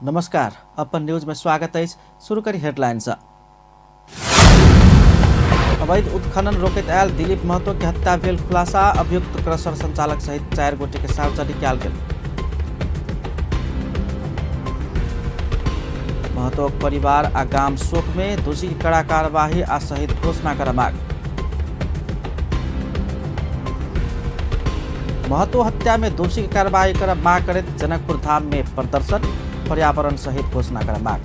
नमस्कार, अपन न्यूज में स्वागत अछि। शुरू करी हेडलाइन से। अवैध उत्खनन रोकैत आयल दिलीप महतो के हत्या भेल खुलासा। अभियुक्त क्रशर संचालक सहित 4 गोटे के सार्वजनिक कयल गेल। महतो परिवार आ गाम शोक में, दोषी के कड़ा कार्यवाही आ शहीद घोषणा कर मांग। महतो हत्या में दोषी के कार्यवाही कर मांग करैत जनकपुर धाम में प्रदर्शन, पर्यावरण सहित घोषणा कर मांग।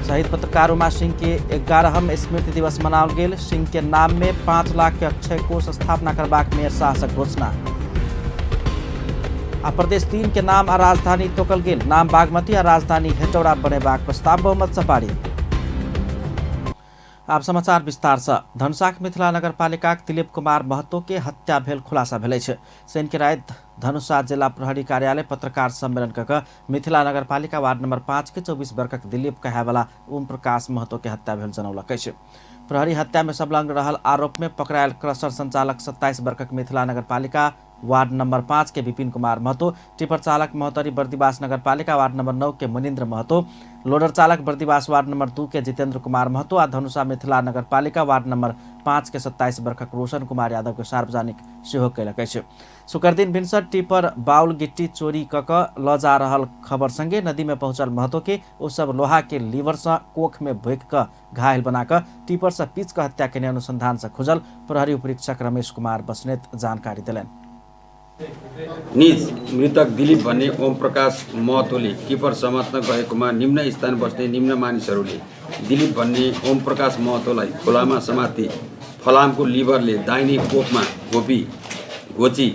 शहीद पत्रकार उमा सिंह के 11वां स्मृति दिवस मनाओल गेल। सिंह के नाम में 5 लाख के अक्षय कोष स्थापना करबाक मेयर साहसक घोषणा। आ प्रदेश 3 के नाम आ राजधानी तोकल गेल। नाम बागमती आ राजधानी हेटौड़ा बनेबाक प्रस्ताव बहुमत से पारित। आब समाचार विस्तार से। धनुषाक मिथिला नगरपालिकाक दिलीप कुमार महतो के हत्या भेल खुलासा भेल अछि। शनि के राति धनुषा जिला प्रहरी कार्यालय पत्रकार सम्मेलन क मिथिला नगरपालिका वार्ड नंबर 5 के 24 वर्षक दिलीप कहायवाला ओम प्रकाश महतो के हत्या भेल जनौलक अछि। प्रहरी हत्या में संलग्न रहल आरोप में पकड़ायल क्रशर संचालक 27 वर्षक मिथिला नगरपालिका वार्ड नंबर 5 के विपिन कुमार महतो, टिपर चालक महोत्तरी बर्दिवास नगरपालिका वार्ड नंबर 9 के मनिन्द्र महतो, लोडर चालक बर्दिवास वार्ड नंबर 2 के जितेंद्र कुमार महतो आ धनुषा मिथिला नगरपालिका वार्ड नंबर 5 के 27 वर्षक रोशन कुमार यादव के सार्वजनिक सेहो कयलक अछि। शुक्रदिन भिनसर टिपर बाउल गिट्टी चोरी क ल जा रहल खबर संगे नदी में पहुंचल महतो के ओ सब लोहा के लीवर से कोख में भोंकि क घायल बना क टिपर से पीच क हत्या केने अनुसंधान से खुजल प्रहरी उपरीक्षक रमेश कुमार बस्नेत जानकारी देलनि। निज मृतक दिलीप भन्ने ओम प्रकाश महतोले टिपर समात्न गएकोमा निम्न स्थान बस्ने निम्न मानिसहरूले दिलीप भन्ने ओम प्रकाश महतोलाई खोलामा समाती फलामको लिभरले दाहिने कोखमा घोची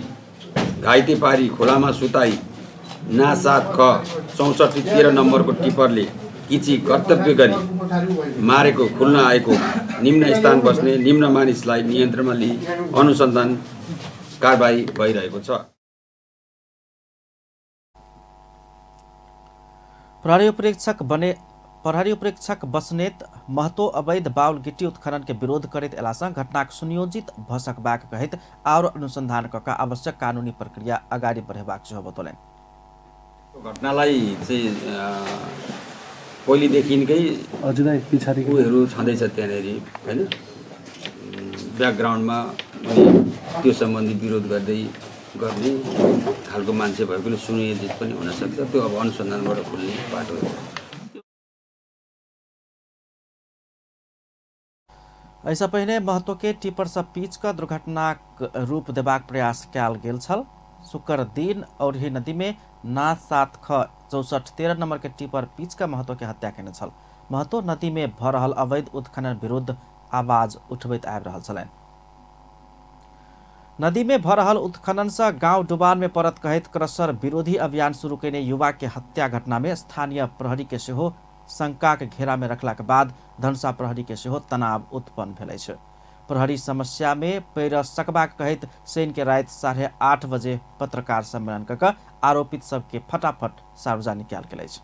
घाइते पारी खोलामा सुताई ना 7 ख 64 13 नम्बरको टिपरले किची कर्तव्य गरी मारेको खुल्न आएको निम्न स्थान बस्ने निम्न मानिसलाई नियन्त्रणमा लिई अनुसन्धान कारबाही भइरहेको छ। प्रहरी उपरीक्षक बस्नेत महतो अवैध बाउल गिट्टी उत्खनन के विरोध करैत एलासँ घटनाक सुनियोजित भ सकबाक कहैत आओर अनुसंधान क आवश्यक कानूनी प्रक्रिया अगाडि बढेबाक सेहो बतौलनि। घटनालाई चाहिँ पहिलेदेखिकै उयोहरू छँदैछ त्यहाँनिर हैन, ब्याकग्राउन्डमा त्यो सम्बन्धी विरोध गर्दै गर्ने खालको मान्छे भएकोले सुनियोजित पनि हुनसक्छ। त्यो अब अनुसन्धानबाट खुल्ने बाटो हो। एहिसँ पहिने महतो के टिपर से पीच क दुर्घटनाक रूप देबाक प्रयास कयल गेल छल। शुक्र दिन औरही नदी में ना 7 ख 64 13 नंबर के टिपर पीच क महतो के हत्या केने छल। महतो नदी में भ रहल अवैध उत्खनन विरुद्ध आवाज उठबैत आबि रहल छलनि। नदी में भ रहल उत्खनन से गांव डुबान में पड़त कहैत क्रशर विरोधी अभियान शुरू केने युवा के हत्या घटना में स्थानीय प्रहरी के सेहो शंका के घेरा में रखला के बाद धनुषा प्रहरी के सेहो तनाव उत्पन्न भेल अछि। प्रहरी समस्या में पैर सकबाक कहैत शनि के राति 8:30 बजे पत्रकार सम्मेलन क आरोपित सबके फटाफट सार्वजनिक कयल गेल अछि।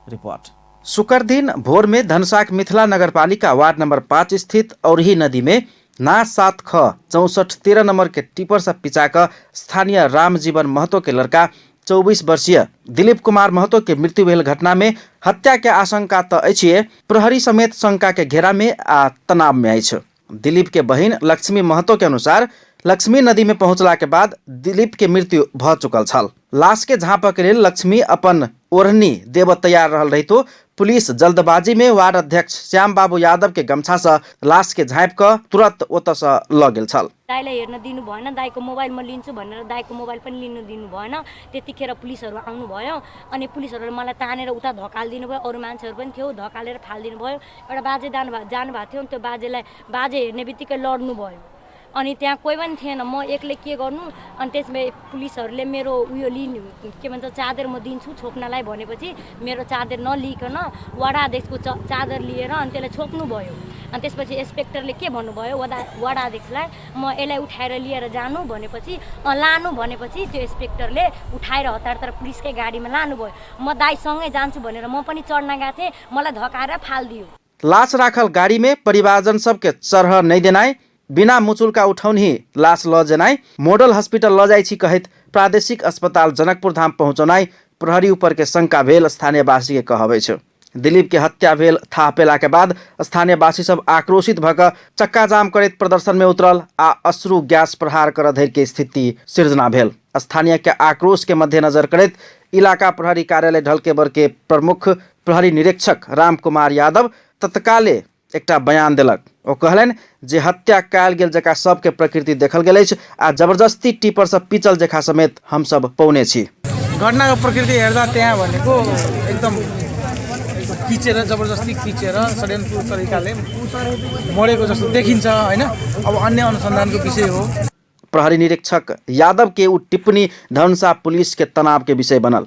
रिपोर्ट। शुक्र दिन भोर में धनुषाक मिथिला नगरपालिका वार्ड नंबर 5 स्थित औरही नदी में ना 7 ख 64 13 नंबर के टिपर से पिचा क स्थानीय रामजीवन महतो के लड़का 24 वर्षीय दिलीप कुमार महतो के मृत्यु भेल घटना में हत्या के आशंका त अछि, प्रहरी समेत शंका के घेरा में आ तनाव में अछि। दिलीप के बहिन लक्ष्मी महतो के अनुसार लक्ष्मी नदी में पहुंचला के बाद दिलीप के मृत्यु भ चुकल छल। लाश के झाँपक के लेल लक्ष्मी अपन ओढ़नी देव तैयार रहल रहितो पुलिस जल्दबाजी में वार्ड अध्यक्ष श्याम बाबू यादव के गमछा से लाश के झाँपि क तुरंत ओतऽ से ल गेल छल। दाइलाई हेर्न दिनु भएन, दाइको मोबाइल म लिन्छु भनेर दाइको मोबाइल पनि लिनु दिनु भएन। त्यतिखेर पुलिसहरू आउनुभयो अनि पुलिसहरूले मलाई तानेर उता धकालिदिनु भयो। अरू मान्छेहरू पनि थियो, धकालेर फालिदिनु भयो। एउटा बाजे जानुभएको थियो, त्यो बाजेलाई बाजे हेर्ने बित्तिकै लड्नु भयो। अनि त्यहाँ कोही पनि थिएन, म एक्लै के गर्नु। अनि त्यसमा पुलिसहरूले मेरो उयो लिनु के भन्छ चादर म दिन्छु छोप्नलाई भनेपछि मेरो चादर नलिकन वडा अध्यक्षको चादर लिएर अनि त्यसलाई छोप्नु भयो। अनि त्यसपछि इन्सपेक्टरले के भन्नुभयो वडा अध्यक्षलाई, म यसलाई उठाएर लिएर जानु भनेपछि लानु भनेपछि त्यो इन्सपेक्टरले उठाएर हतार हतार पुलिसकै गाडीमा लानुभयो। म दाइसँगै जान्छु भनेर म पनि चढ्न गएको थिएँ, मलाई धकाएर फालिदियो। लास राखल गाडीमे परिवारजन सबके चरह नै देनाइ, बिना मुचुल्का उठौनी लास ल जेनाइ, मोडल हस्पिटल ल जाइ छी कहैत प्रादेशिक अस्पताल जनकपुर धाम पहुँचौनाइ प्रहरी ऊपर के शंका भेल स्थानीयवासी के कहब अछि। दिलीप के हत्या भेल थाह पेला के बाद स्थानीयवासी सब आक्रोशित भऽ कऽ चक्का जाम करैत प्रदर्शन में उतरल आ अश्रु गैस प्रहार करऽ धरि के स्थिति सृजना भेल। स्थानीय के आक्रोश के मद्देनजर करैत इलाका प्रहरी कार्यालय ढलकेबर के प्रमुख प्रहरी निरीक्षक राम कुमार यादव तत्काले एकटा बयान देलक। ओ कहलनि जे हत्या कयल गेल जकाँ सबके प्रकृति देखल गेल अछि आ जबरदस्ती टिपरसँ पीचल जकाँ समेत हमसब पौने छी। घटनाको प्रकृति हेर्दा त्यहाँ भनेको एकदम किचेर जबरजस्ती किचेर षड्यन्त्र तरिकाले मरेको जस्तो देखिन्छ होइन। अब अन्य अनुसन्धानको विषय हो। प्रहरी निरीक्षक यादव के उ टिप्पणी धनुषा पुलिस के तनाव के विषय बनल।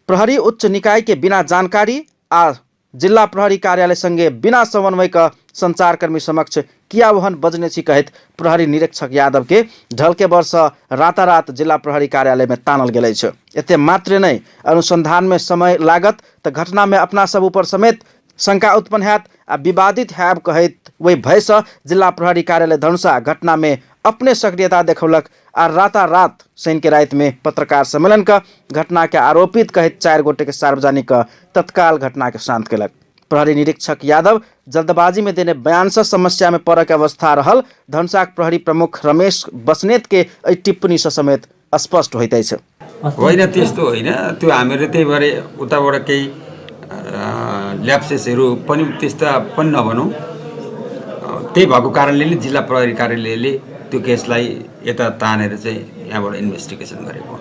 प्रहरी उच्च निकाय के बिना जानकारी आ जिल्ला प्रहरी कार्यालय संगे बिना समन्वय क संचारकर्मी समक्ष किया ओहन बजने छी कहैत प्रहरी निरीक्षक यादव के ढलके वर्ष रातारात जिल्ला प्रहरी कार्यालय में तानल गेल अछि। एते मात्र नहि, अनुसंधान में समय लागत त घटना में अपना सब ऊपर समेत शंका उत्पन्न हैत आ विवादित हैब कहैत ओहि भयसँ जिल्ला प्रहरी कार्यालय धनुषा घटना में अपने सक्रियता देखौलक आ रातारात शनि के राति में पत्रकार सम्मेलन क घटना के आरोपित कहैत 4 गोटे के सार्वजनिक क तत्काल घटना के शांत केलक। प्रहरी निरीक्षक यादव जल्दबाजी में देने बयान से समस्या में पड़क अवस्था रहल धनुषाक प्रहरी प्रमुख रमेश बस्नेत के एहि टिप्पणी से समेत स्पष्ट होइत अछि। होइन, त्यस्तो होइन, त्यो हामीहरूले त्यही भएर उताबाट केही ल्याप्सेसहरू पनि त्यस्ता पनि नभनौँ, त्यही भएको कारणले नै जिल्ला प्रहरी कार्यालयले त्यो केसलाई यता तानेर चाहिँ यहाँबाट इन्भेस्टिगेसन गरेको हो।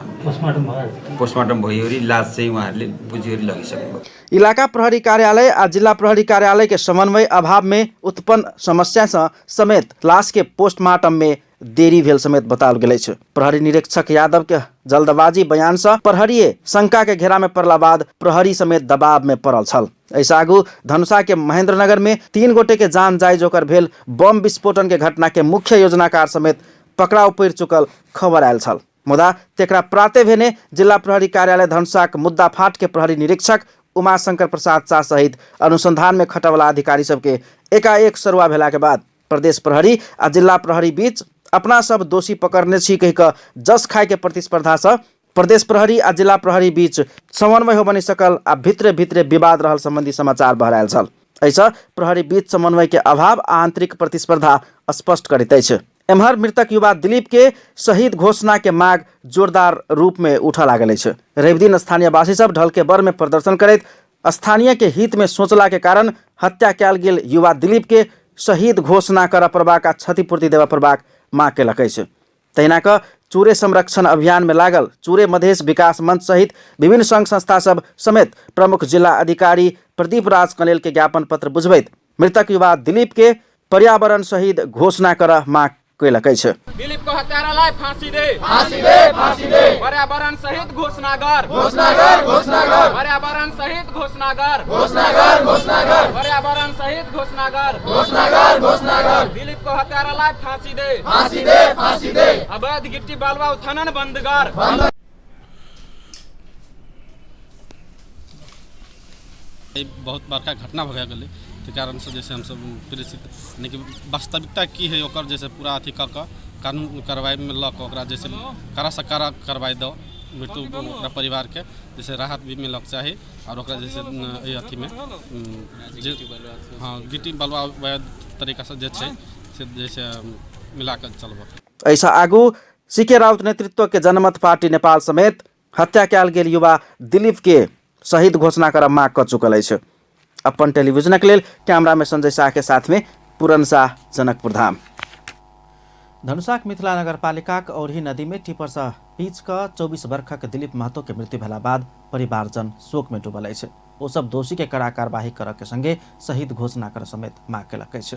पोस्टमार्टम भइवरी लास चाहिँ उहाँहरूले बुझिवरी लगिसक्नुभयो। इलाका प्रहरी कार्यालय आ जिल्ला प्रहरी कार्यालय के समन्वय अभाव में उत्पन्न समस्या से समेत लाश के पोस्टमार्टम में देरी भेल समेत बताओल गेल अछि। प्रहरी निरीक्षक यादव के जल्दबाजी बयान से प्रहरीय शंका के घेरा में पड़ला बाद प्रहरी समेत दबाव में पड़ल छल। एहिसँ आगू धनुषा के महेंद्रनगर में 3 गोटे के जान जाय जोकर भेल बम विस्फोटन के घटना के मुख्य योजनाकार समेत पकड़ाव पड़ि चुकल खबर आयल छल। मुदा तेकरा प्राते भेने जिला प्रहरी कार्यालय धनुषाक मुद्दा फाट के प्रहरी निरीक्षक उमाशंकर प्रसाद शाह सहित अनुसंधान में खटवला अधिकारी सबके एकाएक सरुआ भेला के बाद प्रदेश प्रहरी आ जिला प्रहरी बीच अपना सब दोषी पकड़ने छी कहि कऽ जस खाय के प्रतिस्पर्धा से प्रदेश प्रहरी आ जिला प्रहरी बीच समन्वय हो बनि सकल आ भित्रे भित्रे विवाद रहल संबंधी समाचार बहरायल छल। एहिसँ प्रहरी बीच समन्वय के अभाव आ आंतरिक प्रतिस्पर्धा स्पष्ट करैत अछि। एम्हर मृतक युवा दिलीप के शहीद घोषणा के माग जोरदार रूप में उठऽ लागल अछि। रविदिन स्थानीयवासी सब ढलके बर में प्रदर्शन करैत स्थानीय के हित में सोचला के कारण हत्या कयल गेल युवा दिलीप के शहीद घोषणा करऽ पड़बाक आ क्षतिपूर्ति देबऽ पड़बाक माग केलक अछि। तहिना कऽ चूरे संरक्षण अभियान में लागल चूरे मधेश विकास मंच सहित विभिन्न संघ संस्था सब समेत प्रमुख जिला अधिकारी प्रदीप राज कनेल के ज्ञापन पत्र बुझबैत मृतक युवा दिलीप के पर्यावरण शहीद घोषणा करऽ माग केलक अछि। दिलीप को हत्यारालाई फांसी दे, फांसी दे, फांसी दे, पर्यावरण सहित घोषणा कर, घोषणा कर, घोषणा कर, पर्यावरण सहित घोषणा कर, घोषणा कर, घोषणा कर, पर्यावरण सहित घोषणा कर, घोषणा कर, घोषणा कर, दिलीप को हत्यारालाई फांसी दे, फांसी दे, फांसी दे, अवैध गिट्टी बालुआ उत्खनन बंद कर। बहुत बड़का घटना भए गेलै, ताहि कारणसँ जे छै हमसब पीड़ित, यानि कि वास्तविकता की हइ ओकर जे छै पूरा अथी कऽ कऽ कानून कार्रवाइमे लऽ कऽ ओकरा जे छै कड़ासँ कड़ा कार्रवाइ दऽ मृत्यु ओकरा परिवारके जे छै राहत भी मिलऽके चाही आओर ओकरा जे छै एहि अथीमे जे हँ गिट्टी बलुआ वएह तरीकासँ जे छै से जे छै मिलाकऽ चलबऽ। एहिसँ आगू सी के राउत नेतृत्व के जनमत पार्टी नेपाल समेत हत्या कयल गेल युवा दिलीप के शहीद घोषणा करब माग कऽ चुकल अछि। अपन टेलीविजनक लेल कैमरा में संजय शाह के साथ में पूरन शाह, जनकपुर धाम। धनुषाक मिथिला नगरपालिकाक औरही नदी में टिपर सँ पीच कऽ 24 वर्षक दिलीप महतो के मृत्यु भेला बाद परिवारजन शोक में डूबल अछि। ओ सब दोषी के कड़ा कार्यवाही करऽ के संगे शहीद घोषणा करऽ समेत माग केलक अछि।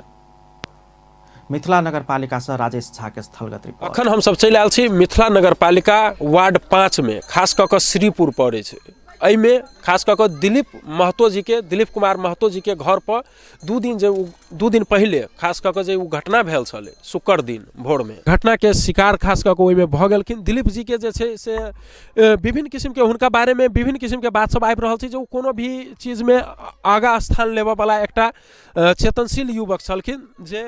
मिथिला नगरपालिका सँ राजेश झा के स्थलगत रिपोर्ट। अखन हमसब चलि आयल छी मिथिला नगरपालिका वार्ड 5 में, खास कऽ कऽ श्रीपुर पड़ै छै। एहिमे खास कऽ कऽ दिलीप महतो जीके, दिलीप कुमार महतो जीके घरपर 2 दिन जे 2 दिन पहिले खास कऽ कऽ जे ओ घटना भेल छलै शुक्र दिन भोरमे, घटनाके शिकार खास कऽ कऽ ओहिमे भऽ गेलखिन। दिलीप जीके जे छै से विभिन्न किसिमके हुनका बारेमे विभिन्न किसिमके बात सब आबि रहल छै जे ओ कोनो भी चीजमे आगाँ स्थान लेबऽवला एकटा चेतनशील युवक छलखिन, जे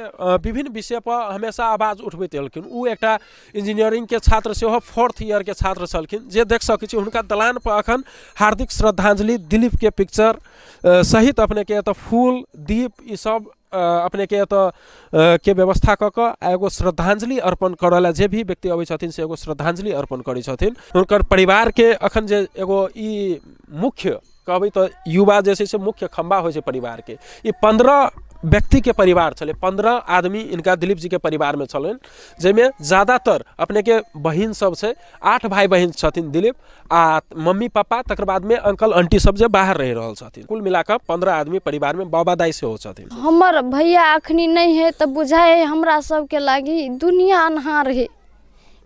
विभिन्न विषयपर हमेशा आवाज उठबैत एलखिन। ओ एकटा इंजीनियरिंगके छात्र सेहो 4th ईयरके छात्र छलखिन, जे देख सकै छी हुनका दलानपर अखन हार्दिक श्रद्धांजलि दिलीपके पिक्चर सहित अपनेके एतऽ फूल दीप ई सब अपनेके एतऽ के व्यवस्था कऽ कऽ आ एगो श्रद्धांजलि अर्पण करऽ लए जे भी व्यक्ति अबै छथिन से एगो श्रद्धांजलि अर्पण करै छथिन। हुनकर परिवारके अखन जे एगो ई मुख्य कहबै तऽ युवा जे छै से मुख्य खम्भा होइ छै परिवारके। ई 15 व्यक्तिके परिवार छलै, 15 आदमी इनका दिलीप जीके परिवारमे छलनि, जाहिमे ज्यादातर अपनेके बहिन सब छै, 8 भाइ बहिन छथिन दिलीप आ मम्मी पापा, तकर बादमे अंकल आंटी सब जे बाहर रहि रहल छथिन। कुल मिलाकऽ 15 आदमी परिवारमे, बाबा दाइ सेहो छथिन। हमर भैया अखनी नहि है तऽ बुझाइ है हमरा सबके लागी दुनिया अन्हार है,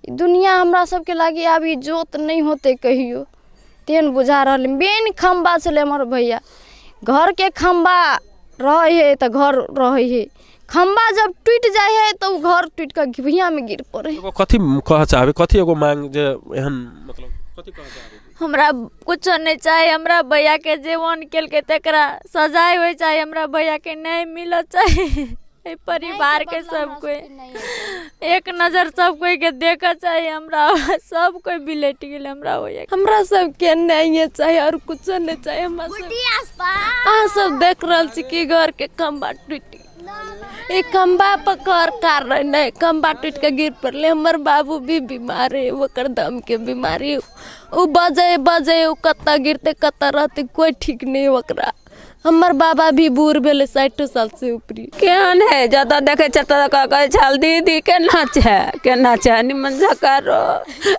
दुनिया हमरा सबके लागी आब ई जोत नहि होतै कहियो, तेहन बुझा रहल। मेन खम्भा छलै हमर भैया, घरके खम्भा रहै है तऽ घर रहै है, खम्भा जब टूटि जाइ है तऽ ओ घर टूटि कऽ भुइयाँमे गिर पड़ै है। एगो कथी कहऽ चाहबै, कथी एगो मांग जे एहन मतलब कथी कहऽ चाहबै? हमरा कुछो नहि चाही, हमरा भैयाके जे ओहन केलकै तकरा सजाय होइ चाही, हमरा भैयाके न्याय मिलऽ चाही। एहि परिवारके सब कोइ एक नजर सब कोइके देखऽ चाही, हमरा सब कोइ बिलटि गेलै हमरा भैया। हमरा सबके न्याय चाही आओर कुछो नहि चाही हमरा सब। अहाँ सब देख रहल छी कि घरके खम्भा टूटि गेल, ई खम्भा पर घर कार रहे नहि, खम्भा टूटि कऽ गिर पड़लै। हमर बाबू भी बीमार है, ओकर दमके बीमारी, ओ बजै बजै ओ कतऽ गिरतै कतऽ रहतै कोइ ठीक नहि ओकरा। हमर बाबा भी बूढ़ भेलै 60 सालसँ ऊपरी। केहन है, जतऽ देखै छै ततऽ कहै छल दीदी केना छै केना छै निमन से करो।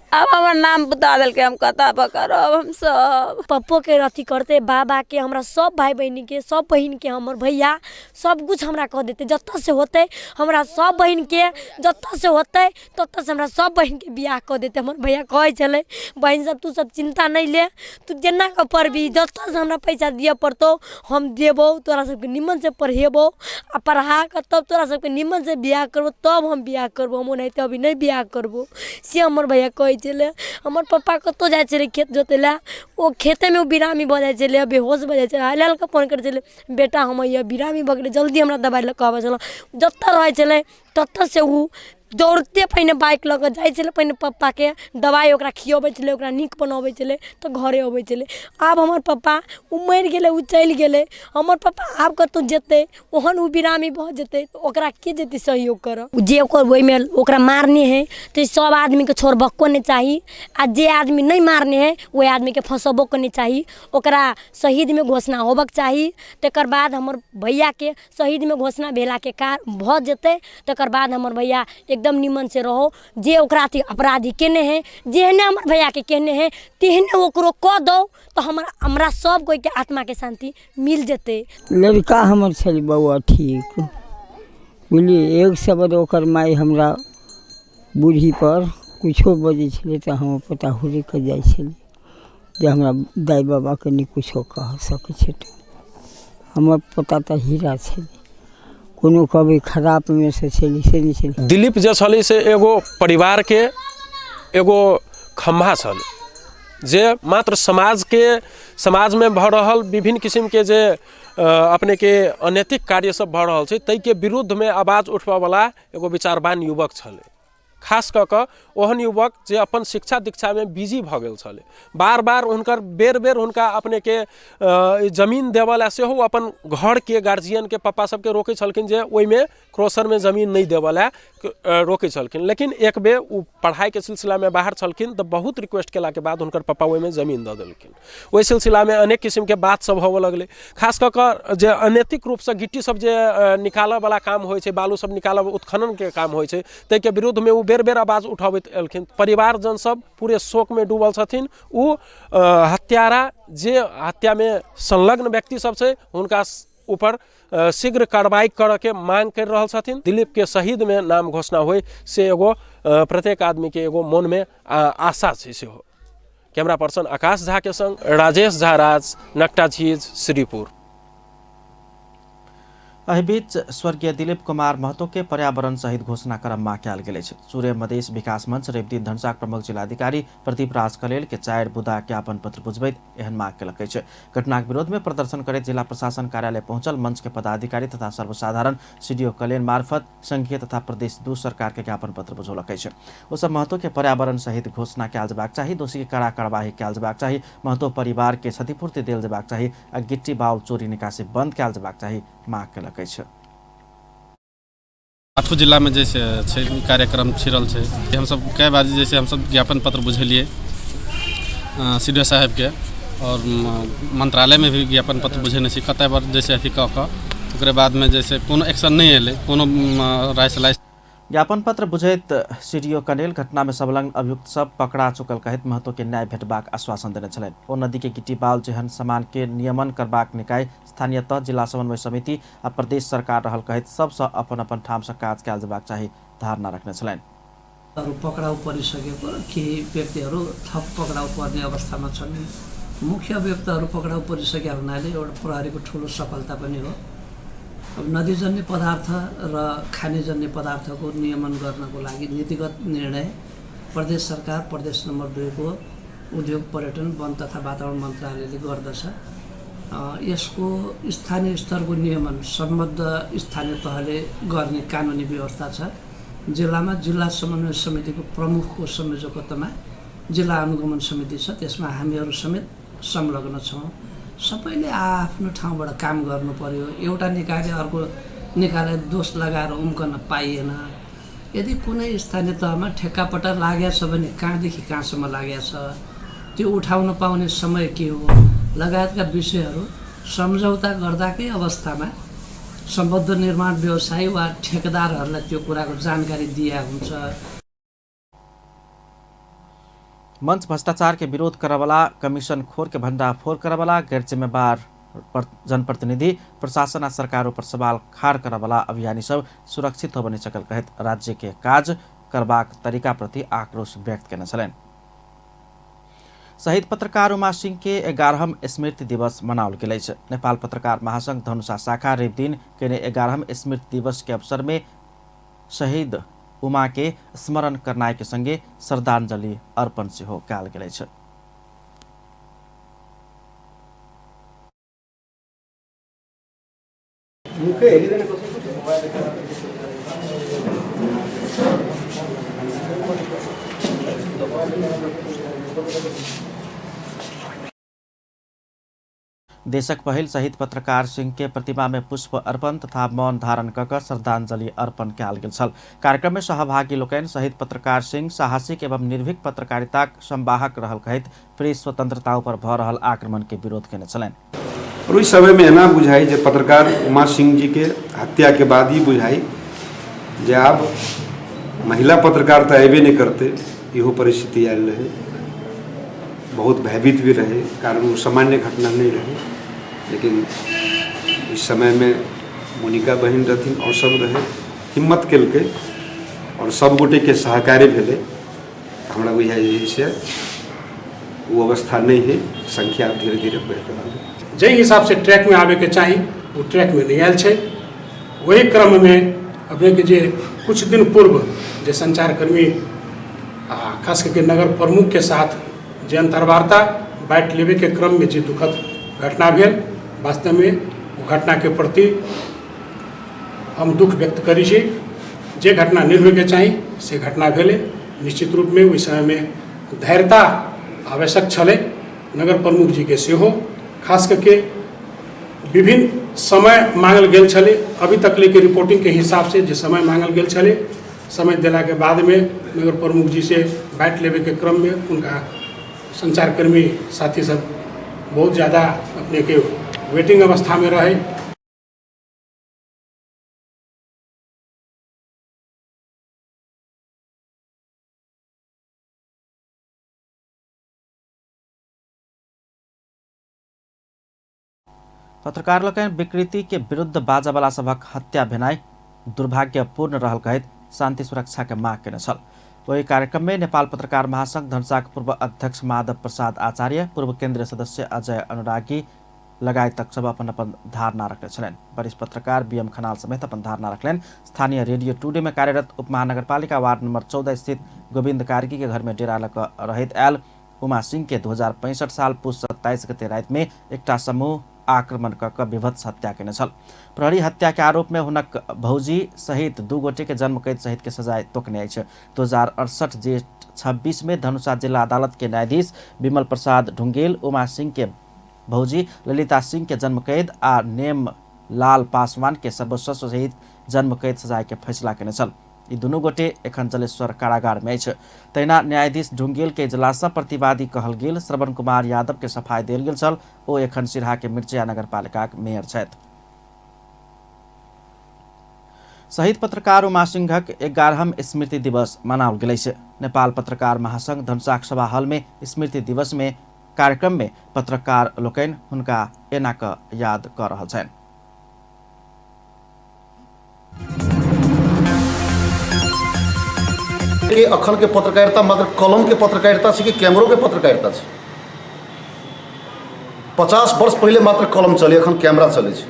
आब हमर नाम बता देलकै, हम कतऽ पर करब हमसब। पप्पोके अथी करतै, बाबाके, हमरा सब भाय बहिनके, सब बहिनके हमर भैया सब कुछ हमरा कऽ देतै। जतऽसँ होतै हमरा सब बहिनके, जतऽसँ होतै ततऽसँ हमरा सब बहिनके बियाह कऽ देतै हमर भैया। कहै छलै बहिन सब तू सब चिन्ता नहि ले, तू जेना कऽ पढ़बिही, जतऽसँ हमरा पैसा दिअ पड़तौ हम देबौ, तोरा सबके निमनसँ पढ़ेबौ आओर पढ़ा कऽ तब तोरा सबके निमनसँ बियाह करबौ, तब हम बियाह करबौ, हम ओनाहिते अभी नहि बियाह करबौ, से हमर भैया कहै छलै। हमर पप्पा कतहु जाइ छलै खेत जोतै लए, ओ खेतेमे ओ बेरामी भऽ जाइ छलै, बेहोश भऽ जाइ छलै। हाल हाल कऽ फोन करै छलै, बेटा हम हैया बेरामी भऽ गेलै, जल्दी हमरा दबाइ लऽ कऽ आबऽ छलऽ। जतऽ रहै छलै ततऽसँ ओ दौड़ते पहिने बाइक लऽ कऽ जाइ छलै, पहिने पप्पाके दबाइ ओकरा खिअबै छलै, ओकरा नीक बनऽबै छलै तऽ घरे अबै छलै। आब हमर पप्पा ओ मरि गेलै, ओ चलि गेलै। हमर पप्पा आब कतहु जेतै, ओहन ओ बेरामी भऽ जेतै तऽ ओकरा के जेतै सहयोग करऽ? जे ओकर ओहिमे ओकरा मारने हइ तऽ सब आदमीके छोड़बको नहि चाही, आओर जे आदमी नहि मारने हइ ओहि आदमीके फँसबोके नहि चाही, ओकरा शहीदमे घोषणा होबऽके चाही। तकर बाद हमर भैयाके शहीदमे घोषणा भेलाके कार भऽ जेतै, तकर बाद हमर भैया एकदम निमनसँ रहो। जे ओकरा अथी अपराधी केने हइ, जेहने हमर भैयाके केने हइ तेहने ओकरो कऽ दौ तऽ हमरा सब कोइके आत्माके शान्ति मिल जेतै। लड़का हमर छलै बौआ ठीक, बुझलियै? एक शब्द ओकर माय हमरा बूढ़ीपर किछो बजै छलै तऽ हम पोता हुलकि कऽ जाइ छलियै जे हमरा दाइ बाबाके नहि किछो कह सकै छथिन। हमर पोता तऽ हीरा छलै, कोनो कहबै खरापमे से छलै से नहि छलै। दिलीप जे छलै से एगो परिवारके एगो खम्भा छलै, जे मात्र समाजके समाजमे भऽ रहल विभिन्न किसिमके जे अपनेके अनैतिक कार्य सब भऽ रहल छै ताहिके विरुद्धमे आवाज उठबऽवला एगो विचारवान युवक छलै। खास कऽ कऽ ओहन युवक जे अपन शिक्षा दीक्षामे बिजी भऽ गेल छलै। बार बार हुनकर बेर बेर हुनका अपनेके जमीन देबऽ लए सेहो अपन घरके गार्जियनके पप्पा सबके रोकै छलखिन जे ओहिमे क्रोसरमे जमीन नहि देबऽ लए रोकै छलखिन, लेकिन एक बेर ओ पढ़ाइके सिलसिलामे बाहर छलखिन तऽ बहुत रिक्वेस्ट केलाके बाद हुनकर पप्पा ओहिमे जमीन दऽ देलखिन। ओहि सिलसिलामे अनेक किसिमके बात सब होबऽ लगलै, खास कऽ कऽ जे अनैतिक रूपसँ गिट्टी सब जे निकालऽवला काम होइ छै, बालू सब निकालब उत्खननके काम होइ छै, ताहिके विरुद्धमे ओ बेर बेर आवाज उठबैत एलखिन। परिवारजन सब पूरे शोकमे डूबल छथिन। ओ हत्यारा जे हत्यामे संलग्न व्यक्ति सब छै हुनका ऊपर शीघ्र कार्रवाई करऽके मांग करि रहल छथिन। दिलीपके शहीदमे नाम घोषणा होइ से एगो प्रत्येक आदमीके एगो मोनमे आशा छै सेहो। कैमरा पर्सन आकाश झा के संग राजेश झा राज, नकटा झीज, श्रीपुर। एहि बीच स्वर्गीय दिलीप कुमार महतो के पर्यावरण सहित घोषणा करब मांग कयल गेल अछि। सूर्य मधेश विकास मंच रविदिन धनुषाक प्रमुख जिलाधिकारी प्रदीप राज कलेल के 4 बुँदा ज्ञापन पत्र बुझबैत एहन मांग केलक अछि। घटनाक विरोध में प्रदर्शन करैत जिला प्रशासन कार्यालय पहुंचल मंच के पदाधिकारी तथा सर्वसाधारण सीडीओ कलेल मार्फत संघीय तथा प्रदेश 2 सरकार के ज्ञापन पत्र बुझौलक अछि। ओ सब महतो के पर्यावरण सहित घोषणा कयल जेबाक चाही, दोषी के कड़ा कार्यवाही कयल जेबाक चाही, महतो परिवार के क्षतिपूर्ति देल जेबाक चाही आ गिट्टी बाउल चोरी निकासी बंद कयल जेबाक चाही मांग केलक अछि। 8 जिलामे जैसे छै कार्यक्रम छिड़ल छै, हमसब कए बार जैसे हमसब ज्ञापन पत्र बुझेलियै सी डी ओ साहेबके और मंत्रालयमे भी ज्ञापन पत्र बुझेने छी कते बार जैसे अथी कऽ कऽ ओकरे बादमे जैसे कोनो एक्शन नहि एलै, कोनो राय सलाह। ज्ञापन पत्र बुझैत सीडीओ कनेल घटना में संलग्न अभियुक्त सब पकड़ा चुकल कहैत महतो के न्याय भेटबाक आश्वासन देने छलनि। ओ नदी के गिट्टी बाल जेहन सामान के नियमन करबाक निकाय स्थानीय तह, जिला समन्वय समिति आ प्रदेश सरकार रहल कहैत सबसँ अपन अपन ठाम से काज कयल जेबाक चाही धारणा रखने छलनि। पक्राउ परिसकेको र केही व्यक्तिहरू थप पक्राउ पर्ने अवस्थामा छन्। मुख्य अभियुक्तहरू पक्राउ परिसकेका हुनाले एउटा प्रहरीको ठुलो सफलता पनि हो। अब नदीजन्य पदार्थ र खानेजन्य पदार्थको नियमन गर्नको लागि नीतिगत निर्णय प्रदेश सरकार प्रदेश नम्बर 2 को उद्योग पर्यटन वन तथा वातावरण मन्त्रालयले गर्दछ। यसको स्थानीय स्तरको नियमन सम्बद्ध स्थानीय तहले गर्ने कानुनी व्यवस्था छ। जिल्लामा जिल्ला समन्वय समितिको प्रमुखको संयोजकत्वमा जिल्ला अनुगमन समिति छ, त्यसमा हामीहरू समेत संलग्न छौँ। सबैले आफ्नो ठाउँबाट काम गर्नु पर्यो। एउटा निकायले अर्को निकायलाई दोष लगाएर उम्कन पाइएन। यदि कुनै स्थानीय तहमा ठेक्कापट्टा लागेको छ भने कहाँदेखि कहाँसम्म लागेको छ, त्यो उठाउन पाउने समय के हो लगायतका विषयहरू सम्झौता गर्दाकै अवस्थामा सम्बद्ध निर्माण व्यवसायी वा ठेकेदारहरूलाई त्यो कुराको जानकारी दिया हुन्छ। मंच भ्रष्टाचार के विरोध करवाला, कमीशन खोर के भंडाफोर करवाला, गैर जिम्मेवार जनप्रतिनिधि, प्रशासन आ सरकार पर सवाल खाड़ करवाला अभियानी सब सुरक्षित हो बनि सकल कहैत राज्य के काज करबाक तरीका प्रति आक्रोश व्यक्त केने छलनि। शहीद पत्रकार उमा सिंह के 11वां स्मृति दिवस मनाओल गेल अछि। नेपाल पत्रकार महासंघ धनुषा शाखा रविदिन केने 11वां स्मृति दिवस के अवसर में शहीद उमा के स्मरण करनाय के संगे श्रद्धांजलि अर्पण सेहो कयल गेल अछि। देशक पहिल शहीद पत्रकार सिंह के प्रतिमा में पुष्प अर्पण तथा मौन धारण कऽ कऽ श्रद्धांजलि अर्पण कयल गेल छल। कार्यक्रम में सहभागी लोकनि शहीद पत्रकार सिंह साहसिक एवं निर्भीक पत्रकारिताक संवाहक रहल कहैत प्रेस स्वतंत्रता पर भऽ रहल आक्रमण के विरोध केने छलनि। और ओहि समय में एना बुझाई जे पत्रकार उमा सिंह जी के हत्या के बाद ही बुझाई जे आब महिला पत्रकार तऽ अयबे नहि करतै, इहो परिस्थिति आयल रहै। बहुत भयभीत भी रहे, कारण वो सामान्य घटना नहीं रहे। लेकिन इस समय में मोनिका बहन रहथिन और सब रहे, हिम्मत केलकै और सब गोटे के सहकार्य भेलै। हमरा बुझाइ जे से वो अवस्था नहीं है, संख्या धीरे धीरे बढ़ि रहल है। जाहि हिसाबसँ ट्रैकमे आबैके चाही ओ ट्रैकमे नहि आयल छै। ओहि क्रममे अपनेके जे कुछ दिन पूर्व जे संचारकर्मी आ खास करके नगर प्रमुखके साथ जे अंतर्वार्ता बाँटि लेबैके क्रममे जे दुखद घटना भेल, वास्तवमे ओ घटनाके प्रति हम दुख व्यक्त करै छी। जे घटना नहि होइके चाही से घटना भेलै। निश्चित रूपमे ओहि समयमे धैर्यता आवश्यक छलै नगर प्रमुख जीके सेहो, खास करके विभिन्न समय मांगल गेल छलै। अभी तक लेके रिपोर्टिंगके हिसाबसँ जे समय मांगल गेल छलै, समय देलाके बादमे नगर प्रमुख जी से बाँटि लेबैके क्रममे उनका संचारकर्मी साथी सब बहुत ज़्यादा अपनेके वेटिंग अवस्थामे रहै। पत्रकार लोकनि विकृति के विरुद्ध बाजऽवला सभक हत्या भेनाइ दुर्भाग्यपूर्ण रहल कहैत शान्ति सुरक्षा के माग केने छल। ओहि कार्यक्रम में नेपाल पत्रकार महासंघ धनुषाक पूर्व अध्यक्ष माधव प्रसाद आचार्य, पूर्व केन्द्रीय सदस्य अजय अनुरागी लगायतक सब अपन अपन धारणा रखने छलनि। वरिष्ठ पत्रकार बीएम खनाल समेत अपन धारणा रखलनि। स्थानीय रेडियो टुडे में कार्यरत उपमहानगरपालिका वार्ड नंबर 14 स्थित गोविंद कार्की के घर में डेरा लऽ कऽ रहैत आयल उमा सिंह के 2065 साल पुस 27 गते राति में एकटा समूह आक्रमण कऽ कऽ विभत्स हत्या केने छल। प्रहरी हत्या के आरोप में हुनक भौजी सहित 2 गोटे के जन्म कैद सहित के सजाय तोकने अछि। 2068 जेठ 26 में धनुषा जिला अदालत के न्यायाधीश विमल प्रसाद ढुंगेल उमा सिंह के भौजी ललिता सिंह के जन्म कैद आ नेम लाल पासवान के सर्वस्व सहित जन्म कैद सजाय के फैसला केने छल। ई दुनू गोटे एखन जलेश्वर कारागार में अछि। तहिना न्यायाधीश ढुंगेल के इजलाससँ प्रतिवादी कहल गेल श्रवण कुमार यादव के सफाई देल गेल छल। ओ एखन सिरहा के मिर्चिया नगरपालिकाक मेयर छथि। शहीद पत्रकार उमा सिंहक 11वां स्मृति दिवस मनाओल गेल अछि। नेपाल पत्रकार महासंघ धनुषाक सभा हल में स्मृति दिवस में कार्यक्रम में पत्रकार लोकनि हुनका एना कऽ याद कऽ रहल छनि। के अखन के पत्रकारिता मात्र कलम के पत्रकारिता छै कि कैमरो के पत्रकारिता छै? 50 वर्ष पहिले मात्र कलम चले, अखन कैमरा चले छै।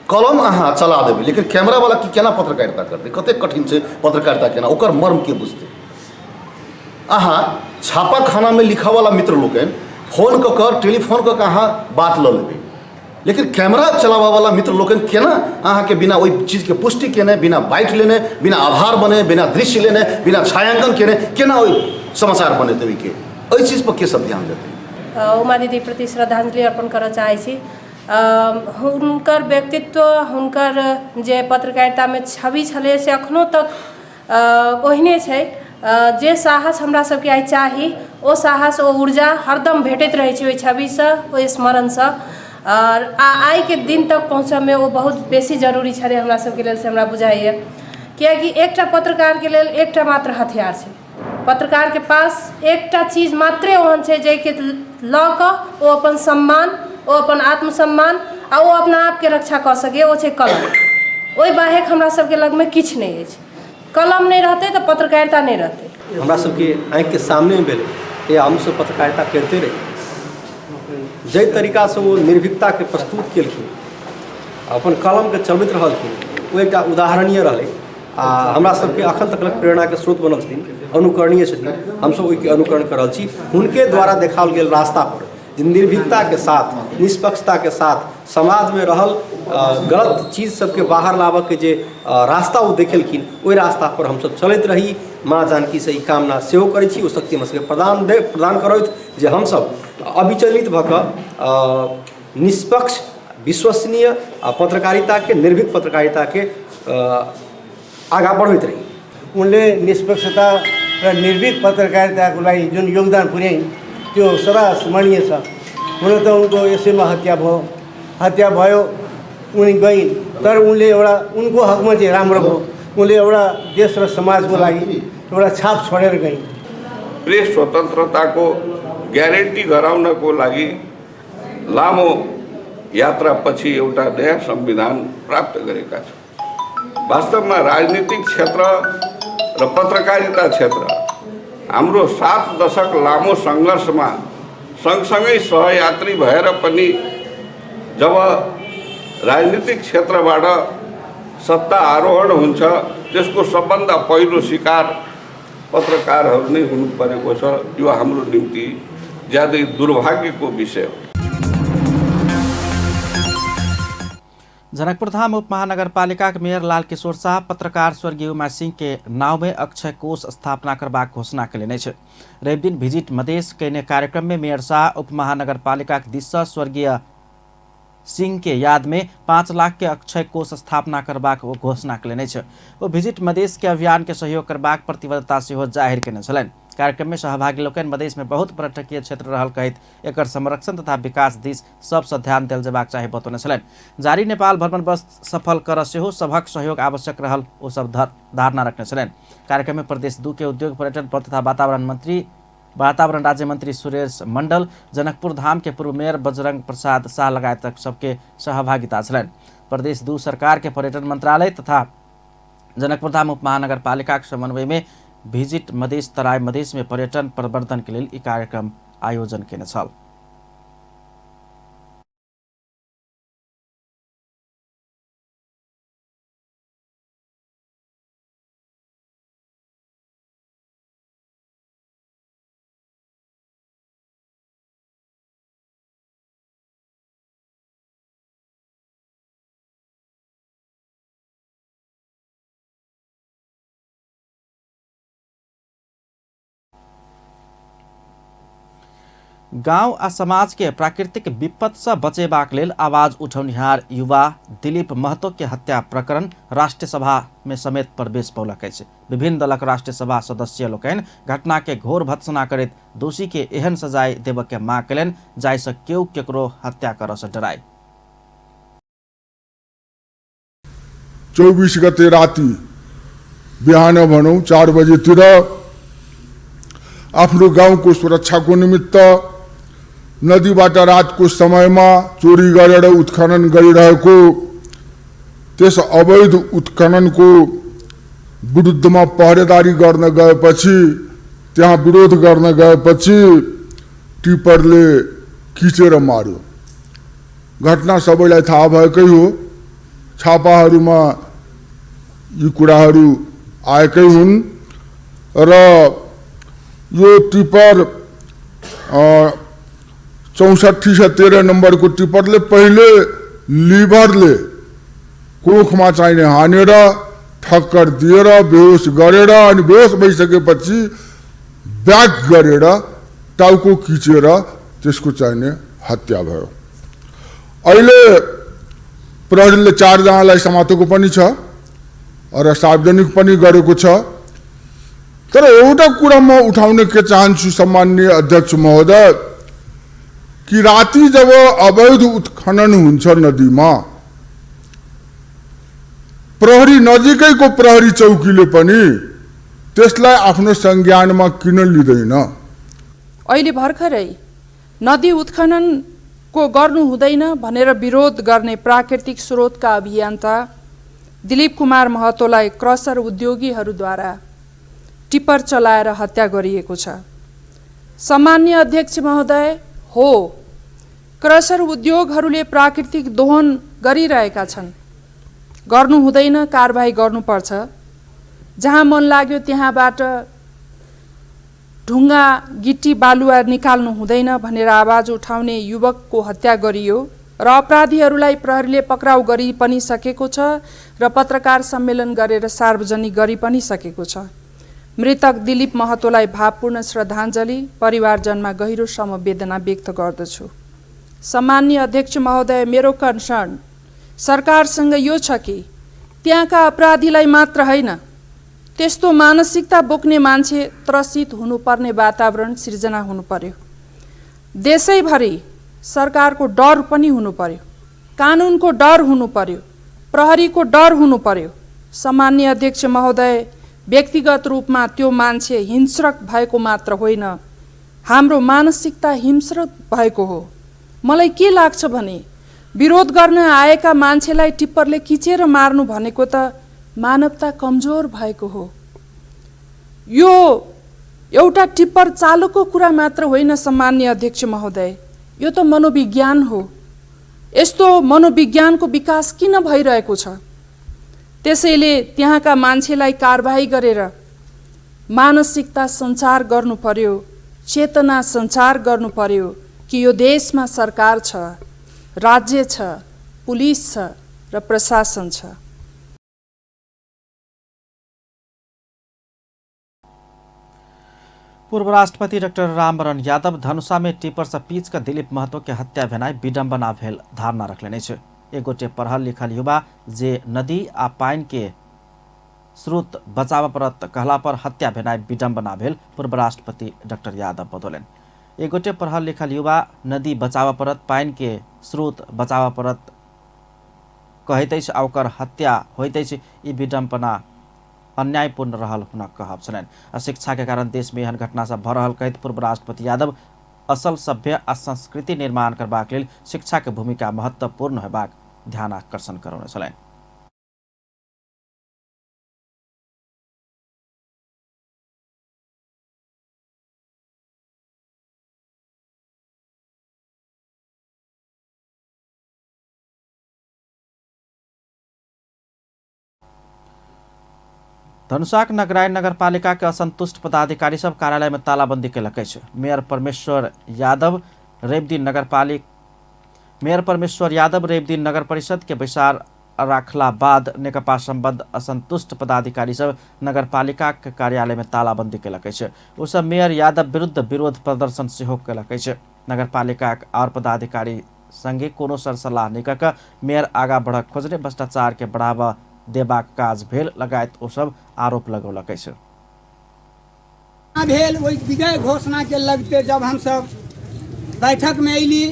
कलम अहाँ चला देबै लेकिन कैमरा वाला की केना पत्रकारिता करतै? कतेक कठिन छै पत्रकारिता केना, ओकर मर्म के बुझतै? अहाँ छापाखानामे लिखऽवला मित्र लोकनि फोन कऽ कऽ टेलीफोन कऽ कऽ अहाँ बात लऽ लेबै, लेकिन कैमरा चलाबऽवला मित्र लोकनि केना अहाँके बिना ओहि चीजके पुष्टि केने, बिना बाइट लेने, बिना आभार बने, बिना दृश्य लेने, बिना छायांकन केने केना ओहि समाचार बनेतै? ओहिके एहि चीजपर के सब ध्यान देतै? उमा दीदी प्रति श्रद्धांजलि अर्पण करऽ चाहै छी। हुनकर व्यक्तित्व, हुनकर जे पत्रकारितामे छवि छलै से एखनो तक ओहिने छै। जे साहस हमरा सबके आइ चाही ओ साहस, ओ ऊर्जा हरदम भेटैत रहै छै ओहि छविसँ, ओहि स्मरणसँ। आओर आइके दिन तक पहुँचऽमे ओ बहुत बेसी जरूरी छलै हमरा सबके लेल, से हमरा बुझाइए। कियाकि एकटा पत्रकारके लेल एकटा मात्र हथियार छै। पत्रकारके पास एकटा चीज मात्रे ओहन छै जाहिके लऽ कऽ ओ अपन सम्मान, ओ अपन आत्मसम्मान आ ओ अपना आपके रक्षा कऽ सकैए, ओ छै कलम। ओहि बाहेक हमरा सबके लगमे किछु नहि अछि। कलम नहि रहतै तऽ पत्रकारिता नहि रहतै। हमरा सबके आँखिके सामने भेलै तऽ हमसब पत्रकारिता करिते रही। जाहि तरीकासँ ओ निर्भीकताके प्रस्तुत केलखिन, अपन कलमके चलबैत रहलखिन, ओ एकटा उदाहरणीय रहलै आ हमरा सबके अखन तक प्रेरणाके स्रोत बनल छथिन, अनुकरणीय छथिन। हमसब ओहिके अनुकरण कऽ रहल छी। हुनके द्वारा देखाओल गेल रास्तापर जे निर्भीकताके साथ, निष्पक्षताके साथ समाजमे रहल गलत चीज सबके बाहर लाबऽके जे रास्ता ओ देखेलखिन, ओहि रास्तापर हमसब चलैत रही। माँ जानकीसँ ई कामना सेहो करै छी, ओ शक्ति हमरा सबके प्रदान करथि जे हमसब अविचलित भऽ कऽ निष्पक्ष, विश्वसनीय आ पत्रकारिताके, निर्भीक पत्रकारिताके आगाँ बढ़बैत रही। उनले निष्पक्षता र निर्भीक पत्रकारिताको लागि जुन योगदान पुर्याइन् त्यो सदा स्मरणीय छ। हुन त उनको यसैमा हत्या भयो, उनी गइन्, तर उनले एउटा उनको हकमा चाहिँ राम्रो भयो। उनले एउटा देश र समाजको लागि एउटा छाप छोडेर गइन्। प्रेस स्वतन्त्रताको ग्यारेन्टी गराउनको लागि लामो यात्रापछि एउटा नयाँ संविधान प्राप्त गरेका छौँ। वास्तवमा राजनीतिक क्षेत्र र पत्रकारिता क्षेत्र हाम्रो 7 दशक लामो सङ्घर्षमा सँगसँगै सहयात्री भएर पनि जब राजनीतिक क्षेत्रबाट सत्ता आरोहण हुन्छ त्यसको सबभन्दा पहिलो शिकार पत्रकारहरू नै हुनु परेको छ। यो हाम्रो निम्ति ज्यादै दुर्भाग्यको विषय हो। जनकपुरधाम उपमहानगरपालिकाक मेयर लालकिशोर शाह पत्रकार स्वर्गीय उमा सिंह के नाव में अक्षय कोष स्थापना करबाक घोषणा कयलनि अछि। रविदिन भिजिट मधेश कयने कार्यक्रम में मेयर शाह उपमहानगरपालिकाक दिस सँ स्वर्गीय सिंह के याद में 5 लाख के अक्षय कोष स्थापना करबाक ओ घोषणा कयलनि अछि। ओ भिजिट मधेश के अभियान के सहयोग करबाक प्रतिबद्धता सेहो जाहिर कयने छलनि। कार्यक्रम में सहभागी लोकनि मधेश में बहुत पर्यटकीय क्षेत्र रहल कहैत एकर संरक्षण तथा विकास दिस सबसँ ध्यान देल जेबाक चाही बतौने छलनि। जारी नेपाल भ्रमण बस सफल कर सेहो सभक सहयोग आवश्यक रहल ओ सब धारणा रखने छलनि। कार्यक्रम में प्रदेश 2 के उद्योग, पर्यटन, वन तथा वातावरण राज्य मंत्री सुरेश मंडल, जनकपुर धाम के पूर्व मेयर बजरंग प्रसाद शाह लगायत सबके सहभागिता छलनि। प्रदेश 2 सरकार के पर्यटन मंत्रालय तथा जनकपुर धाम उपमहानगरपालिकाक समन्वय में भिजिट मधेश तराई मधेश में पर्यटन प्रवर्धन के लेल ई कार्यक्रम आयोजन केने छल। गांव आ समाज के प्राकृतिक विपत्त से बचेबाक लेल आवाज उठौनिहार युवा दिलीप महतो के हत्या प्रकरण राष्ट्रीय सभा में समेत प्रवेश पौलक अछि। विभिन्न दलक राष्ट्रीय सभा सदस्य लोकनि घटना के घोर भत्सना करैत दोषी के एहन सजाय देबय के मांग कयलनि जाहिसँ केओ केकरो हत्या करऽ से डराय। 24 गते राति बिहान भनौँ 4 बजेतिर आफ्नो गाउँको सुरक्षाको निमित्त नदीबाट रातको समयमा चोरी गरेर उत्खनन गरिरहेको त्यस अवैध उत्खननको विरुद्धमा पहरेदारी गर्न गएपछि, त्यहाँ विरोध गर्न गएपछि टिप्परले किचेर मार्यो। घटना सबैलाई थाहा भएकै हो, छापाहरूमा यी कुराहरू आएकै हुन् र यो टिप्पर 6413 नम्बरको टिप्परले पहिले लिभरले कोखमा चाहिने हानेर ठक्कर दिएर बेहोस गरेर अनि बेहोस भइसकेपछि ब्याक गरेर टाउको किचेर त्यसको चाहिने हत्या भयो। अहिले प्रहरीले 4 जनालाई समातेको पनि छ र सार्वजनिक पनि गरेको छ। तर एउटा कुरा म उठाउन के चाहन्छु सम्माननीय अध्यक्ष महोदय, कि राति जब अवैध उत्खनन हुन्छ नदीमा, प्रहरी नजिकैको प्रहरी चौकीले पनि त्यसलाई आफ्नो संज्ञानमा किन लिँदैन? अहिले भर्खरै नदी उत्खननको गर्नु हुँदैन भनेर विरोध गर्ने प्राकृतिक स्रोतका अभियन्ता दिलीप कुमार महतोलाई क्रसर उद्योगीहरूद्वारा टिप्पर चलाएर हत्या गरिएको छ। सम्माननीय अध्यक्ष महोदय, हो, क्रसर उद्योगहरूले प्राकृतिक दोहन गरिरहेका छन्, गर्नु हुँदैन, कारबाही गर्नुपर्छ। जहाँ मन लाग्यो त्यहाँबाट ढुङ्गा गिट्टी बालुवा निकाल्नु हुँदैन भनेर आवाज उठाउने युवकको हत्या गरियो र अपराधीहरूलाई प्रहरीले पक्राउ गरी पनि सकेको छ र पत्रकार सम्मेलन गरेर सार्वजनिक गरी पनि सकेको छ। मृतक दिलीप महतोलाई भावपूर्ण श्रद्धाञ्जली, परिवारजनमा गहिरो समवेदना व्यक्त गर्दछु। सम्माननीय अध्यक्ष महोदय, मेरो कन्सर्न सरकारसँग यो छ कि त्यहाँका अपराधीलाई मात्र होइन, त्यस्तो मानसिकता बोक्ने मान्छे त्रसित हुनुपर्ने वातावरण सिर्जना हुनु पर्यो। देशैभरि सरकारको डर पनि हुनु पर्यो, कानुनको डर हुनु पर्यो, प्रहरीको डर हुनु पर्यो। सम्माननीय अध्यक्ष महोदय, व्यक्तिगत रूपमा त्यो मान्छे हिंस्रक भएको मात्र होइन, हाम्रो मानसिकता हिंस्रक भएको हो। मलाई के लाग्छ भने विरोध गर्न आएका मान्छेलाई टिप्परले किचेर मार्नु भनेको त मानवता कमजोर भएको हो। यो एउटा टिप्पर चालकको कुरा मात्र होइन सम्माननीय अध्यक्ष महोदय, यो त मनोविज्ञान हो। यस्तो मनोविज्ञानको विकास किन भइरहेको छ? त्यसैले त्यहाँका मान्छेलाई कारबाही गरेर मानसिकता सञ्चार गर्नु पर्यो, चेतना सञ्चार गर्नु पर्यो कि यो देशमा सरकार छ, राज्य छ, पुलिस छ र प्रशासन छ। पूर्व राष्ट्रपति डाक्टर रामवरण यादव धनुषा में टिपर से पीच के दिलीप महतो के हत्या भेनाइ विडम्बना भेल धारणा रखलनि अछि। एक गोटे पढ़ल लिखल युवा जे नदी आ पानि के स्रोत बचाव पड़त कहला पर हत्या भेनाइ विडम्बना भेल पूर्व राष्ट्रपति डाक्टर यादव बतौलनि। एक गोटे पढ़ल लिखल युवा नदी बचाव पड़त, पानि के स्रोत बचाव पड़त कहैत अछि आ ओकर हत्या होइत अछि, ई विडम्बना अन्यायपूर्ण रहल हुनक कहब छलनि। अशिक्षा के कारण देश में एहन घटना सब भऽ रहल कहैत पूर्व राष्ट्रपति यादव असल सभ्य आ संस्कृति निर्माण करबाक लेल शिक्षा के भूमिका महत्वपूर्ण होयबाक ध्यान आकर्षण करौने छलनि। धनुषाक नगरायण नगरपालिका के असंतुष्ट पदाधिकारी सब कार्यालय में तालाबंदी केलक अछि। मेयर परमेश्वर यादव रविदिन नगर परिषद के बैसार राखला बाद नेकपा संबद्ध असंतुष्ट पदाधिकारी सब नगरपालिका के कार्यालय में तालाबंदी केलक अछि। ओ सब मेयर यादव विरुद्ध विरोध प्रदर्शन सेहो केलक अछि। नगरपालिका और पदाधिकारी संगे कोनो सरसलाह नहि कऽ कऽ मेयर आगा बढ़क खोजने भ्रष्टाचार के बढ़ावा देबाक काज भेल लगायत ओ सब आरोप लगौलक अछि। भेल ओहि विजय घोषणा के लगते जब हम सब बैठक में अयली,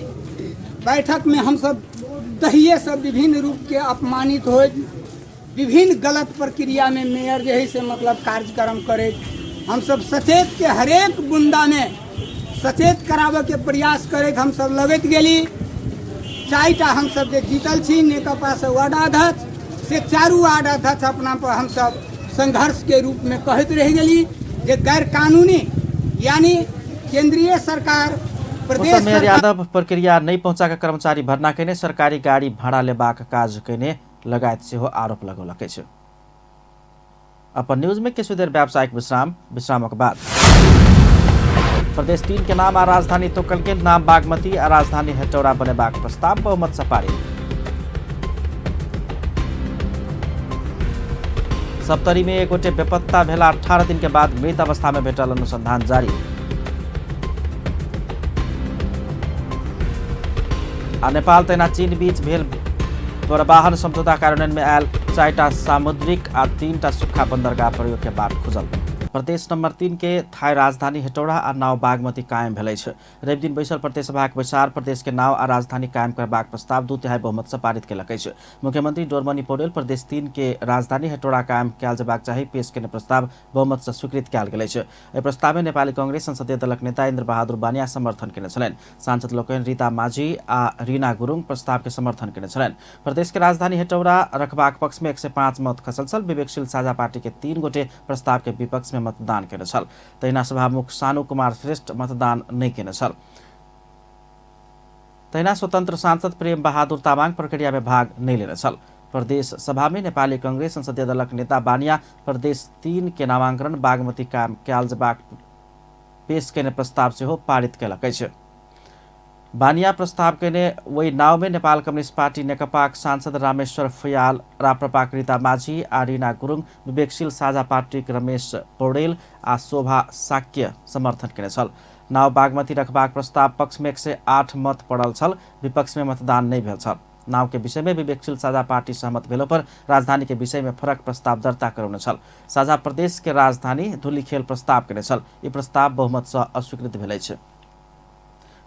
बैठक में हम सब तहिए सब विभिन्न रूप के अपमानित होइत विभिन्न गलत प्रक्रिया में मेयर जे है से मतलब कार्यक्रम करे हम सब सचेत के हरेक बुंदा में सचेत कराबे के प्रयास करैत हम सब लगैत गेली। चारिटा हम सब जे जीतल छी नेकपा से वार्ड अध्यक्ष से चारू वार्ड अध्यक्ष अपना पर हम सब संघर्ष के रूप में कहैत रहि गेली जे गैर कानूनी यानी केंद्रीय सरकार प्रदेश मेयर यादव प्रक्रिया नहीं पहुंचा के कर्मचारी भर्ना केने सरकारी गाड़ी भाड़ा लेबाक काज केने लगायत सेहो आरोप लगौलक अछि। अपन न्यूज में किछु देर व्यावसायिक विश्राम, विश्रामक बाद प्रदेश 3 के नाम आ राजधानी तोकल के नाम बागमती आ राजधानी हेटौरा बनेबाक प्रस्ताव बहुमत से पारित। सप्तरी में एक गोटे बेपत्ता भेला 18 दिन के बाद मृत अवस्था में भेटल, अनुसंधान जारी। आ नेपाल तैना चीन बीच भेल प्रवाहन समझौता कार्यान्वयन में आयल 4टा सामुद्रिक आ 3टा सुक्खा बंदरगाह प्रयोग के बाट खुजल। प्रदेश नंबर 3 के थाई राजधानी हेटौड़ा आ नाव बागमती कायम भेल अछि। रविदिन बैसल प्रदेश सभाक बैसार प्रदेश के नाव आ राजधानी कायम करबाक प्रस्ताव 2/3 बहुमत से पारित केलक अछि। मुख्यमंत्री डोरमणि पौडेल प्रदेश 3 के राजधानी हेटौड़ा कायम कयल जेबाक चाही पेश केने प्रस्ताव बहुमत से स्वीकृत कयल गेल अछि। एहि प्रस्ताव में नेपाली कांग्रेस संसदीय दलक नेता इन्द्र बहादुर बानिया समर्थन केने छलनि। सांसद लोकनि रीता माझी आ रीना गुरुङ प्रस्ताव के समर्थन केने छलनि। प्रदेश के राजधानी हेटौड़ा रखबाक पक्ष में 105 मत खसल छल। विवेकशील साझा पार्टी के 3 गोटे प्रस्ताव के विपक्ष में मतदान केने छल। तहिना सभामुख सानु कुमार श्रेष्ठ मतदान नहि केने छल। तहिना स्वतंत्र सांसद प्रेम बहादुर तामाङ प्रक्रिया में भाग नहि लेने छल। प्रदेश सभा में नेपाली कांग्रेस संसदीय दलक नेता बानिया प्रदेश 3 के नामांकन बागमती कायम कयल जेबाक पेश केने प्रस्ताव सेहो पारित केलक अछि। बानिया प्रस्ताव केने ओहि नाव में नेपाल कम्युनिस्ट पार्टी नेकपाक सांसद रामेश्वर फुयाल, राप्रपाक रीता माझी आ रीना गुरुङ, विवेकशील साझा पार्टीक रमेश पौडेल आ शोभा साक्य समर्थन केने छल। नाव बागमती रखबाक प्रस्ताव पक्ष में 108 मत पड़ल छल, विपक्ष में मतदान नहीं भेल छल। नाव के विषय में विवेकशील साझा पार्टी सहमत भेलो पर राजधानी के विषय में फरक प्रस्ताव दर्ता करौने छल। साझा प्रदेश के राजधानी धुलीखेल प्रस्ताव केने छल। ई प्रस्ताव बहुमत से अस्वीकृत भेल अछि।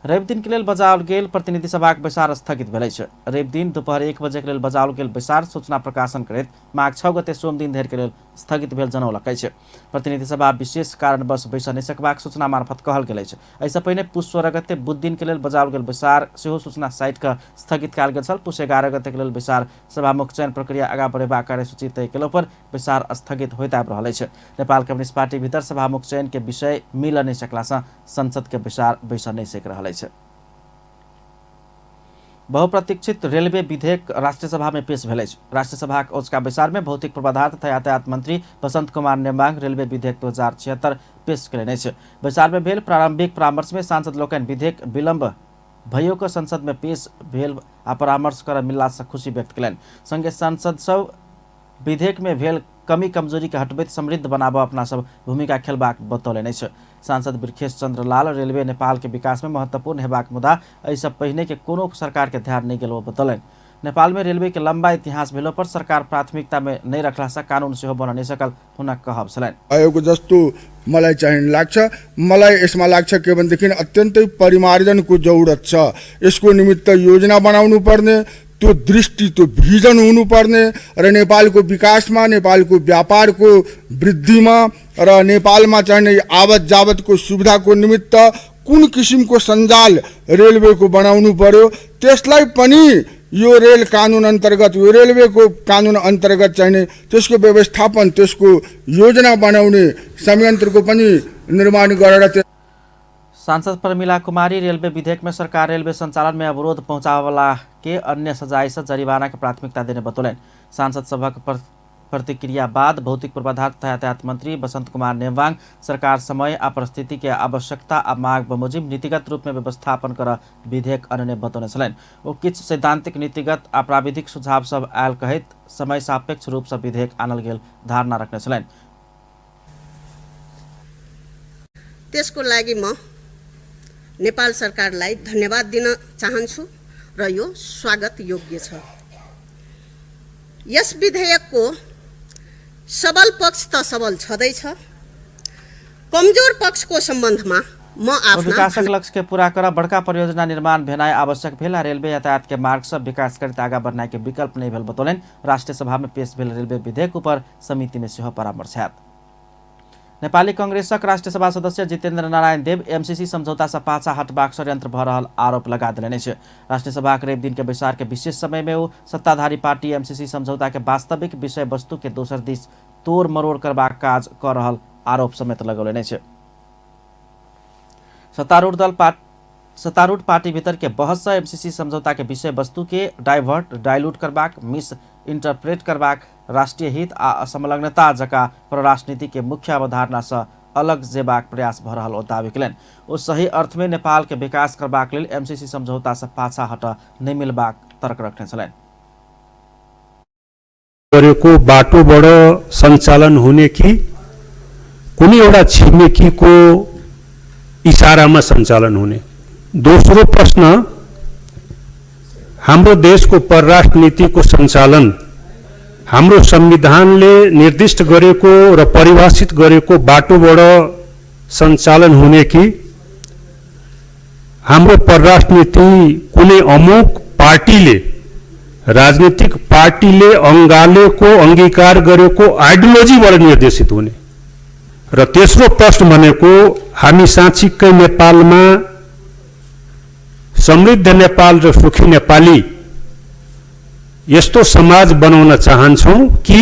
रविदिन के लेल बजाओल गेल प्रतिनिधि सभाक बैसार स्थगित भेल अछि। रविदिन दोपहर 1 बजे के लेल बजाओल गेल बैसार सूचना प्रकाशन करैत माघ 6 गते सोमदिन धरि के लेल स्थगित भेल जनौलक अछि। प्रतिनिधि सभा विशेष कारणवश बैसऽ नहि सकबाक सूचना मार्फत कहल गेल अछि। एहिसँ पहिने पुस 16 गते बुध दिन के लेल बजाओल गेल बैसार सेहो सूचना साइट कऽ स्थगित कयल गेल छल। पुस 11 गते के लेल बैसार सभामुख चयन प्रक्रिया आगाँ बढ़ेबाक कार्यसूची तय केलो पर बैसार स्थगित होइत आबि रहल अछि। नेपाल कम्युनिस्ट पार्टी भीतर सभामुख चयन के विषय मिल नहि सकलासँ संसद के बैसार बैसऽ नहि सकि रहल अछि। बहुप्रतीक्षित रेलवे विधेयक राष्ट्रीय सभा में पेश भेल अछि। राष्ट्रीय सभाक औचका बैसार में भौतिक पूर्वाधार तथा यातायात मंत्री बसंत कुमार नेमांग रेलवे विधेयक 2076 पेश कयलनि अछि। बैसार में भेल प्रारंभिक परामर्श में सांसद लोकनि विधेयक विलंब भयो कऽ संसद में पेश भेल आ परामर्श करय मिलला से खुशी व्यक्त कयलनि। संगे सांसद सब विधेयक में भेल कमी कमजोरी के हटबैत समृद्ध बनाबऽ अपना सब भूमिका खेलबाक बतौलनि अछि। सांसद बिरखेश चंद्र लाल रेलवे नेपाल के विकास में महत्वपूर्ण हेबाक मुदा एहिसँ पहिने के कोनो सरकार के ध्यान नहि गेल ओ बतौलनि। नेपाल में रेलवे के लंबा इतिहास भेलो पर सरकार प्राथमिकता में नहि रखला से कानून सेहो बन नहि सकल हुनक कहब छलनि। आयोगको जस्तो मलाई चाहिँ लाग्छ, मलाई यसमा लाग्छ के भनेदेखि अत्यन्तै परिमार्जनको जरुरत छ। यसको निमित्त योजना बनाउनु पर्ने, त्यो दृष्टि त्यो भिजन हुनुपर्ने र नेपालको विकासमा, नेपालको व्यापारको वृद्धिमा र नेपालमा चाहिने आवत जावतको सुविधाको निमित्त कुन किसिमको सञ्जाल रेलवेको बनाउनु पर्यो त्यसलाई पनि यो रेल कानुन अन्तर्गत, यो रेलवेको कानुन अन्तर्गत चाहिने त्यसको व्यवस्थापन, त्यसको योजना बनाउने संयन्त्रको पनि निर्माण गरेर। सांसद प्रमिला कुमारी रेलवे विधेयक में सरकार रेलवे संचालन में अवरोध पहुंचावला के अन्य सजाय से जरिमाना के प्राथमिकता देने बतौलनि। सांसद सभक प्रतिक्रिया बाद भौतिक पूर्वाधार तथा यातायात मंत्री बसंत कुमार नेवांग सरकार समय आ परिस्थिति के आवश्यकता आ माग बमोजिम नीतिगत रूप में व्यवस्थापन कर विधेयक अनने बतौने छलनि। ओ किछु सैद्धांतिक, नीतिगत आ प्राविधिक सुझाव सब आयल कहैत समय सापेक्ष रूप से विधेयक आनल गेल धारणा रखने छलनि। त्यसको लागि म नेपाल सरकारलाई धन्यवाद दिन चाहन्छु र यो स्वागत योग्य छ। यस विधेयकको सबल पक्ष त सबल छँदैछ, कमजोर पक्षको सम्बन्धमा म आफ्ना विकासक लक्ष्य के पूरा कर बड़का परियोजना निर्माण भेनाइ आवश्यक भेल आ रेलवे यातायात के मार्ग सब विकास करैत आगा बढ़नाइ के विकल्प नहि भेल बतौलनि। राष्ट्रिय सभा में पेश भेल रेलवे विधेयक ऊपर समिति में सेहो परामर्श हैत। नेपाली कांग्रेसक राष्ट्रिय सभा सदस्य जितेन्द्र नारायण देव एमसीसी समझौता से पाछा हटबाक षड्यंत्र भ रहल आरोप लगा देलनि अछि। राष्ट्रिय सभाक रवि दिन के बैसार के विशेष समय में ओ सत्ताधारी पार्टी एमसीसी समझौता के वास्तविक विषय वस्तु के दोसर दिस तोड़ मरोड़ करबाक काज क रहल आरोप समेत लगौलनि अछि। सत्तारूढ़ पार्टी भीतर के बहस से एमसीसी समझौता के विषय वस्तु के डाइवर्ट डाइल्यूट करबाक, मिस इंटरप्रेट करबाक, राष्ट्रीय हित आ असंलग्नता जका परराष्ट्र नीति के मुख्य अवधारणा से अलग जेबाक प्रयास भ रहल ओ दावी कयलनि। ओ सही अर्थ में नेपाल के विकास करबाक लेल एमसीसी समझौता से पाछा हट नहि मिलबाक तर्क रखने छलनि। गरेको बाटोबाट सञ्चालन हुने कि कुनै एउटा छिमेकीको इसारामा सञ्चालन हुने। दोस्रो प्रश्न, हाम्रो देशको परराष्ट्र नीतिको सञ्चालन हाम्रो संविधानले निर्दिष्ट गरेको र परिभाषित गरेको बाटोबाट सञ्चालन हुने कि हाम्रो परराष्ट्र नीति कुनै अमुक पार्टीले, राजनीतिक पार्टीले अङ्गालेको, अङ्गीकार गरेको आइडियोलोजीबाट निर्देशित हुने। र तेस्रो प्रश्न भनेको हामी साँच्चीकै नेपालमा समृद्ध नेपाल र सुखी नेपाली यस्तो समाज बनाउन चाहन्छौँ कि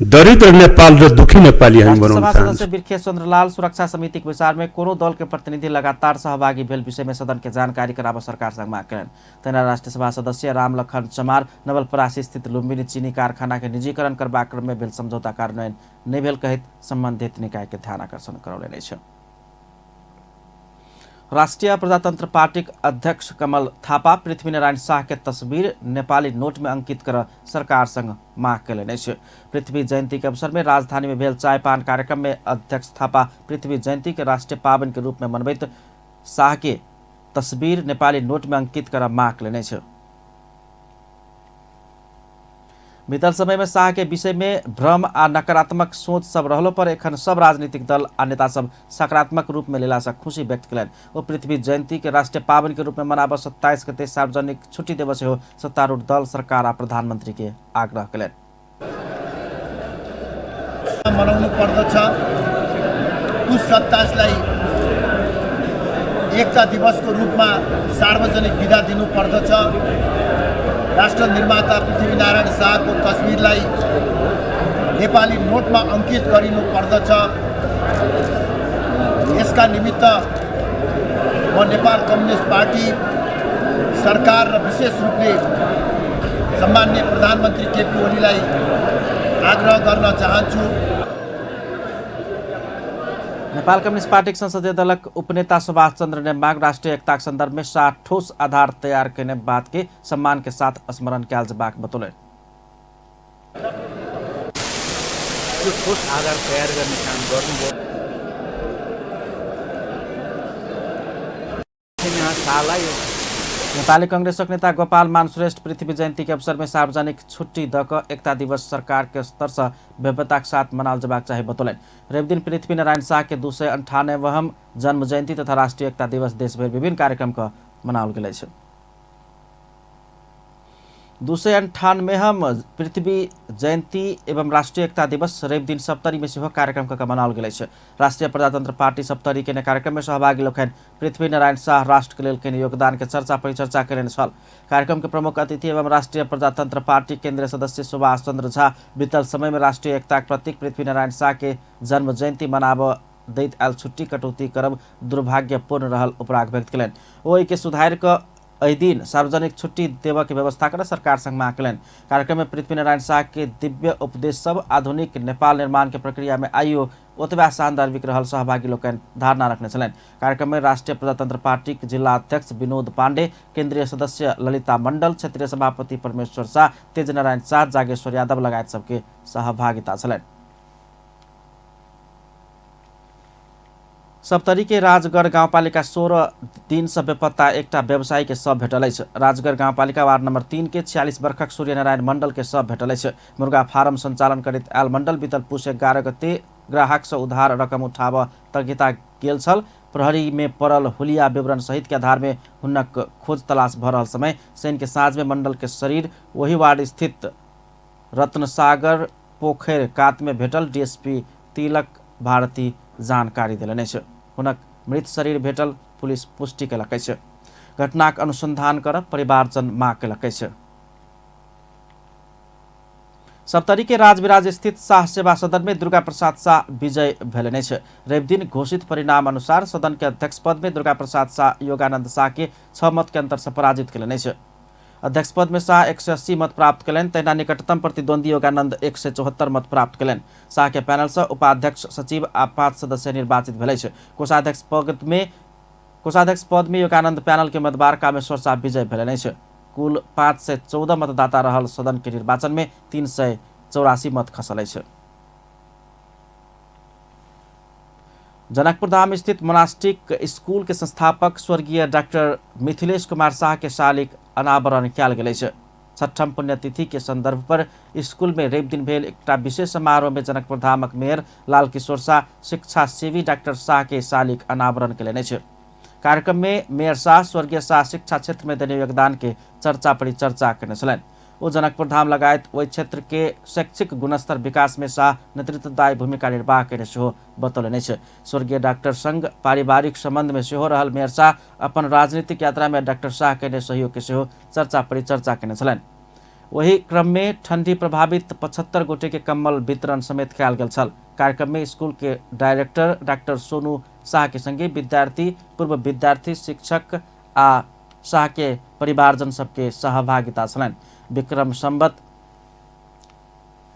दरिद्र नेपाल र दुखी नेपाली हामी बनाउन चाहन्छौँ। सदस्य बिरखेश चन्द्रलाल सुरक्षा समितिक बैसार में कोनो दल के प्रतिनिधि लगातार सहभागी भेल विषय में सदन के जानकारी कराब सरकार माग कयलनि। तहिना राष्ट्रिय सभा सदस्य रामलखन चमार नवलपरासी स्थित लुम्बिनी चीनी कारखाना के निजीकरण करबाक क्रम में भेल समझौता कार्यान्वयन नहि भेल कहैत संबंधित निकाय के ध्यान आकर्षण करौलनि अछि। राष्ट्रिय प्रजातंत्र पार्टीक अध्यक्ष कमल थापा पृथ्वीनारायण शाह के तस्वीर नेपाली नोट में अंकित कर सरकार संग माग कयलनि अछि। पृथ्वी जयंती के अवसर में राजधानी में भेल चाय पान कार्यक्रम में अध्यक्ष थापा पृथ्वी जयंती के राष्ट्रीय पावन के रूप में मनबैत शाह के तस्वीर नेपाली नोट में अंकित कर माग कयलनि अछि। बीतल समय में शाह के विषय में भ्रम आ नकारात्मक सोच सब रहलो पर एखन सब राजनीतिक दल आ नेता सब सकारात्मक रूप में लेला से खुशी व्यक्त कयलनि। ओ पृथ्वी जयंती के राष्ट्रीय पावन के रूप में मनाबऽ 27 गते सार्वजनिक छुट्टी देबऽ सेहो सत्तारूढ़ दल, सरकार आ प्रधानमंत्री के आग्रह कयलनि। मनाउनु पर्दछ। पुस 27लाई एकता दिवसको रूपमा सार्वजनिक बिदा दिनु पर्दछ। राष्ट्र निर्माता पृथ्वीनारायण शाहको तस्बिरलाई नेपाली नोटमा अङ्कित गरिनु पर्दछ। यसका निमित्त म नेपाल कम्युनिस्ट पार्टी, सरकार र विशेष रूपले सम्माननीय प्रधानमन्त्री केपी ओलीलाई आग्रह गर्न चाहन्छु। नेपाल कम्युनिस्ट पार्टीक संसदीय दलक उपनेता सुभाष चंद्र नेमांग राष्ट्रीय एकताक संदर्भ में शाह ठोस आधार तैयार करने बात के सम्मान के साथ स्मरण कयल जेबाक बतौलनि। त्यो ठोस आधार तयार गर्ने काम गर्नुभयो। नेपाली कांग्रेसक नेता गोपाल मान श्रेष्ठ पृथ्वी जयंती के अवसर में सार्वजनिक छुट्टी द क एकता दिवस सरकार के स्तर से भव्यताक साथ मनाओल जेबाक चाही बतौलनि। रविदिन पृथ्वी नारायण शाह के 298वां जन्म जयंती तथा राष्ट्रीय एकता दिवस देशभरि विभिन्न कार्यक्रम क मनाओल गेल अछि। 298वां पृथ्वी जयंती एवं राष्ट्रीय एकता दिवस रविदिन सप्तरी में सेहो कार्यक्रम क मनाओल गेल अछि। राष्ट्रीय प्रजातंत्र पार्टी सप्तरी के कार्यक्रम में सहभागी लोकनि पृथ्वी नारायण शाह राष्ट्र के लेल केने योगदान के चर्चा परिचर्चा कयने छल। कार्यक्रम के प्रमुख अतिथि एवं राष्ट्रीय प्रजातंत्र पार्टी केंद्रीय सदस्य सुभाष चंद्र झा बीतल समय में राष्ट्रीय एकताक प्रतीक पृथ्वी नारायण शाह के जन्म जयंती मनाबऽ दैत आयल छुट्टी कटौती करब दुर्भाग्यपूर्ण रहल उपराग व्यक्त कयलनि। ओ एहि के सुधारि कऽ एहि दिन सार्वजनिक छुट्टी देबऽ के व्यवस्था कर सरकार संग मांग कयलनि। कार्यक्रम में पृथ्वीनारायण शाह के दिव्य उपदेश सब आधुनिक नेपाल निर्माण के प्रक्रिया में आइयो ओतबा सान्दर्भिक रहल सहभागी लोकनि धारणा रखने छलनि। कार्यक्रम में राष्ट्रीय प्रजातंत्र पार्टी के जिला अध्यक्ष विनोद पांडे, केंद्रीय सदस्य ललिता मंडल, क्षेत्रीय सभापति परमेश्वर शाह, तेजनारायण शाह, जागेश्वर यादव लगायत सबके सहभागिता छलनि। सप्तरी के राजगढ़ गाउँपालिका 16 दिन से बेपत्ता एकटा व्यवसायी के शव भेटल अछि। राजगढ़ गाउँपालिका वार्ड नंबर 3 के 46 वर्षक सूर्यनारायण मंडल के शव भेटल अछि। मुर्गा फार्म संचालन करैत आयल मंडल बीतल पुस 11 गते ग्राहक से उधार रकम उठाब तगिता गेल छल। प्रहरी में पड़ल हुलिया विवरण सहित के आधार में हुनक खोज तलाश भ रहल समय शनि के साँझ में मंडल के शरीर वही वार्ड स्थित रत्नसागर पोखरि कात में भेटल। डीएसपी तिलक भारती जानकारी देलनि अछि। हुनक मृत शरीर भेटल पुलिस पुष्टि केलक अछि। घटनाक अनुसंधान कर परिवारजन मांग केलक अछि। सप्तरी के राजविराज स्थित शाह सेवा सदन में दुर्गा प्रसाद शाह विजय भेलनि अछि। रवि दिन घोषित परिणाम अनुसार सदन के अध्यक्ष पद में दुर्गा प्रसाद शाह योगानंद शाह के 6 मत के अंतर से पराजित केलनि अछि। अध्यक्ष पद में शाह 180 मत प्राप्त कयलनि, तहिना निकटतम प्रतिद्वंदी योगानंद 174 मत प्राप्त कयलनि। शाह के पैनल से उपाध्यक्ष, सचिव आ 5 सदस्य निर्वाचित भेल अछि। कोषाध्यक्ष पद में योगानंद पैनल के उम्मीदवार कामेश्वर शाह विजय भेलनि अछि। कुल 514 मतदाता रहल सदन के निर्वाचन में 384 मत खसल अछि। जनकपुर धाम स्थित मोनास्टिक स्कूल के संस्थापक स्वर्गीय डॉक्टर मिथिलेश कुमार शाह के शालिक अनावरण कयल गेल अछि। छठम पुण्यतिथि के संदर्भ पर स्कूल में रवि दिन भेल एकटा विशेष समारोह में जनकपुर धामक मेयर लालकिशोर शाह शिक्षा सेवी डॉक्टर शाह के शालिक अनावरण कयलनि अछि। कार्यक्रम में मेयर शाह स्वर्गीय शाह शिक्षा क्षेत्र में देने योगदान के चर्चा परिचर्चा कयने छलनि। ओ जनकपुर धाम लगायत ओहि क्षेत्र के शैक्षिक गुणस्तर विकास में शाह नेतृत्वदायी भूमिका निर्वाह कयने सेहो बतौलनि अछि। स्वर्गीय डॉक्टर संग पारिवारिक संबंध में सेहो रहल मेयर शाह अपन राजनीतिक यात्रा में डॉक्टर शाह कयने सहयोग के सेहो चर्चा परिचर्चा कयने छलनि। वही क्रम में ठंडी प्रभावित 75 गोटे के कम्बल वितरण समेत कयल गेल छल। कार्यक्रम में स्कूल के डायरेक्टर डॉक्टर सोनू शाह के संगे विद्यार्थी, पूर्व विद्यार्थी, शिक्षक आ शाह के परिवारजन सबके सहभागिता छलनि। विक्रम संवत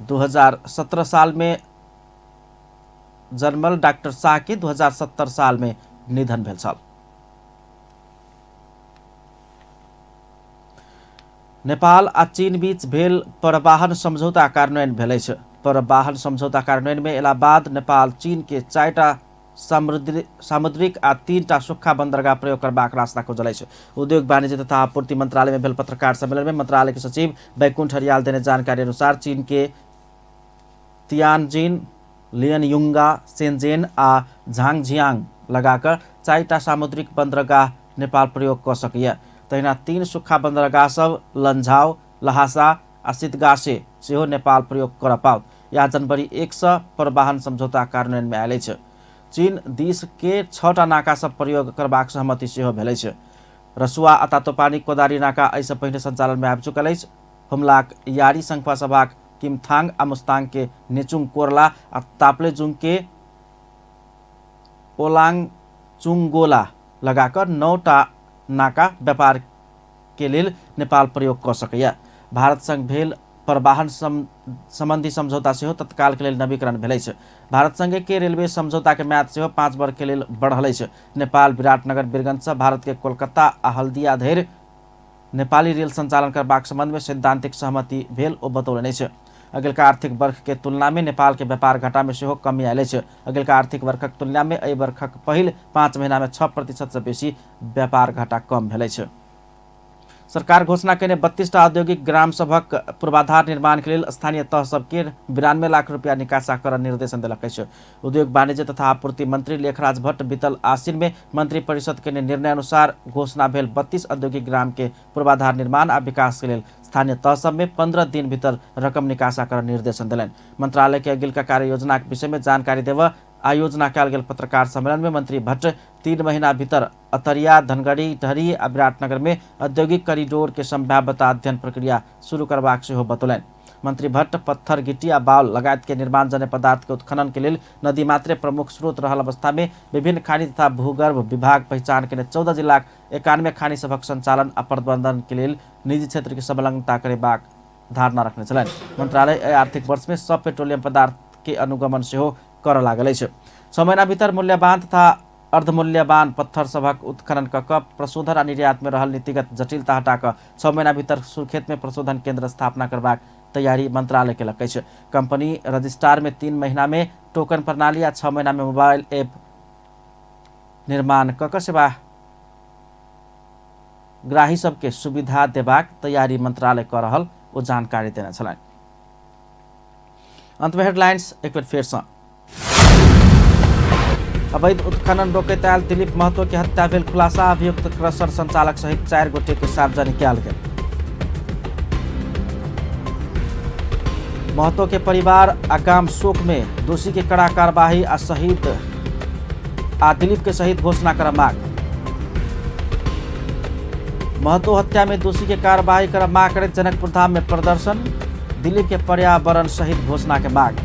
2017 साल में जन्मल डॉक्टर शाह के 2070 साल में निधन भेल छल। नेपाल आ चीन बीच भेल परवाहन समझौता कार्यान्वयन भेल अछि। परवाहन समझौता कार्यान्वयन में एला बाद नेपाल चीन के 4टा सामुद्रिक आ 3टा सुक्खा बंदरगाह प्रयोग करबाक रास्ता खोजल अछि। उद्योग वाणिज्य तथा आपूर्ति मंत्रालय में भेल पत्रकार सम्मेलन में मंत्रालय के सचिव बैकुंठ हरियाल देने जानकारी अनुसार चीन के तियानजिन, लियनयुंगा, शेनजेन आ झांगजियांग लगाकर 4टा सामुद्रिक बंदरगाह नेपाल प्रयोग क सकैए। तहिना 3 सुक्खा बंदरगाह सब लंझाओ, लहासा आ सितगासे सेहो नेपाल प्रयोग कर पाओत। यह जनवरी 1 से परिवहन समझौता कार्यान्वयन में आयल अछि। चीन दिस के 6टा नाका सब प्रयोग करबाक सहमति सेहो भेल अछि। रसुआ आ तातोपानी कोदारी नाका एहिसँ पहिने संचालन में आबि चुकल अछि। हुमलाक यारी संखुआ सभाक किमथांग आ मुस्तांग के नेचुङ कोरला आ ताप्लेजुङ के ओलाङ चुङगोला लगाकर 9टा नाका व्यापार के लेल नेपाल प्रयोग क सकैए। भारत संग भेल परिवहन संबंधी समझौता सेहो तत्काल के लेल नवीकरण भेल अछि। भारत संगे के रेलवे समझौता के म्याद सेहो 5 वर्ष के लेल बढ़ल अछि। नेपाल विराटनगर वीरगंज से भारत के कोलकाता आ हल्दिया धरि नेपाली रेल संचालन करबाक संबंध में सैद्धांतिक सहमति भेल ओ बतौलनि अछि। अगिलका आर्थिक वर्ष के तुलना में नेपाल के व्यापार घाटा में सेहो कमी आयल अछि। अगिलका आर्थिक वर्षक तुलना में एहि वर्षक पहिल 5 महीना में 6% से बेसी व्यापार घाटा कम भेल अछि। सरकार घोषणा कयने 32टा औद्योगिक ग्राम सभक पूर्वाधार निर्माण के लेल स्थानीय तह सबके 92 लाख रुपया निकासा कर निर्देशन देलक अछि। उद्योग वाणिज्य तथा आपूर्ति मंत्री लेखराज भट्ट बीतल आसिन में मंत्री परिषद के निर्णय अनुसार घोषणा भेल 32 औद्योगिक ग्राम के पूर्वाधार निर्माण आ विकास के लेल स्थानीय तह सब में 15 दिन भीतर रकम निकासा कर निर्देशन देलनि। मंत्रालय के अगिलका कार्य योजना के विषय में जानकारी देव आयोजना कयल गेल पत्रकार सम्मेलन में मंत्री भट्ट 3 महीना भीतर अतरिया, धनगढ़ी, ढरी आ विराटनगर में औद्योगिक कॉरिडोर के संभाव्यता अध्ययन प्रक्रिया शुरू करबाक सेहो बतौलनि। मंत्री भट्ट पत्थर, गिट्टी आ बाउल लगायत के निर्माण जन्य पदार्थ के उत्खनन के लेल नदी मात्रे प्रमुख स्रोत रहल अवस्था में विभिन्न खानी तथा भूगर्भ विभाग पहिचान केने 14 जिलाक 91 खानी सभक संचालन आ प्रबंधन के लेल निजी क्षेत्र के संलग्नता करेबाक धारणा रखने छलनि। मंत्रालय एहि आर्थिक वर्ष में सब पेट्रोलियम पदार्थ के अनुगमन सेहो करऽ लागल अछि। 6 महीना भीतर मूल्यवान तथा अर्धमूल्यवान पत्थर सभक उत्खनन कऽ कऽ प्रशोधन आ निर्यात में रहल नीतिगत जटिलता हटा कऽ 6 महीना भीतर सुर्खेत में प्रशोधन केंद्र स्थापना करबाक तैयारी मंत्रालय केलक अछि। कंपनी रजिस्ट्रार में 3 महीना में टोकन प्रणाली आ 6 महीना में मोबाइल ऐप निर्माण कऽ कऽ सेवा ग्राही सबके सुविधा देबाक तैयारी मंत्रालय कऽ रहल ओ जानकारी देने छलनि। अंत में हेडलाइंस एक बेर फेर सँ। अवैध उत्खनन रोकैत आयल दिलीप महतो के हत्या भेल खुलासा, अभियुक्त क्रशर संचालक सहित 4 गोटे के सार्वजनिक कयल गेल। महतो के परिवार आ गाम शोक में, दोषी के कड़ा कार्यवाही आ शहीद आ दिलीप के शहीद घोषणा कर मांग। महतो हत्या में दोषी के कार्यवाही कर मांग करैत जनकपुर धाम में प्रदर्शन, दिलीप के पर्यावरण शहीद घोषणा के मांग।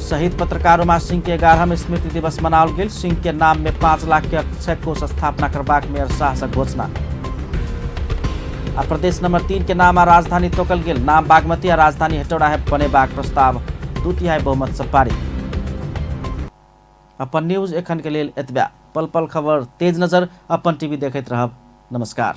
शहीद पत्रकार उमा सिंह के 11वां स्मृति दिवस मनाओल गेल, सिंह के नाम में 5 लाख के अक्षय कोष स्थापना करबाक मेयर शाह से घोषणा। आ प्रदेश नंबर 3 के नाम आ राजधानी तोकल गेल, नाम बागमती आ राजधानी हेटौड़ा है बनेबाक प्रस्ताव 2/3 बहुमत से पारित। अपन न्यूज एखन के लेल एतबा। पल पल खबर तेज नजर अपन टीवी देखैत रहब। नमस्कार।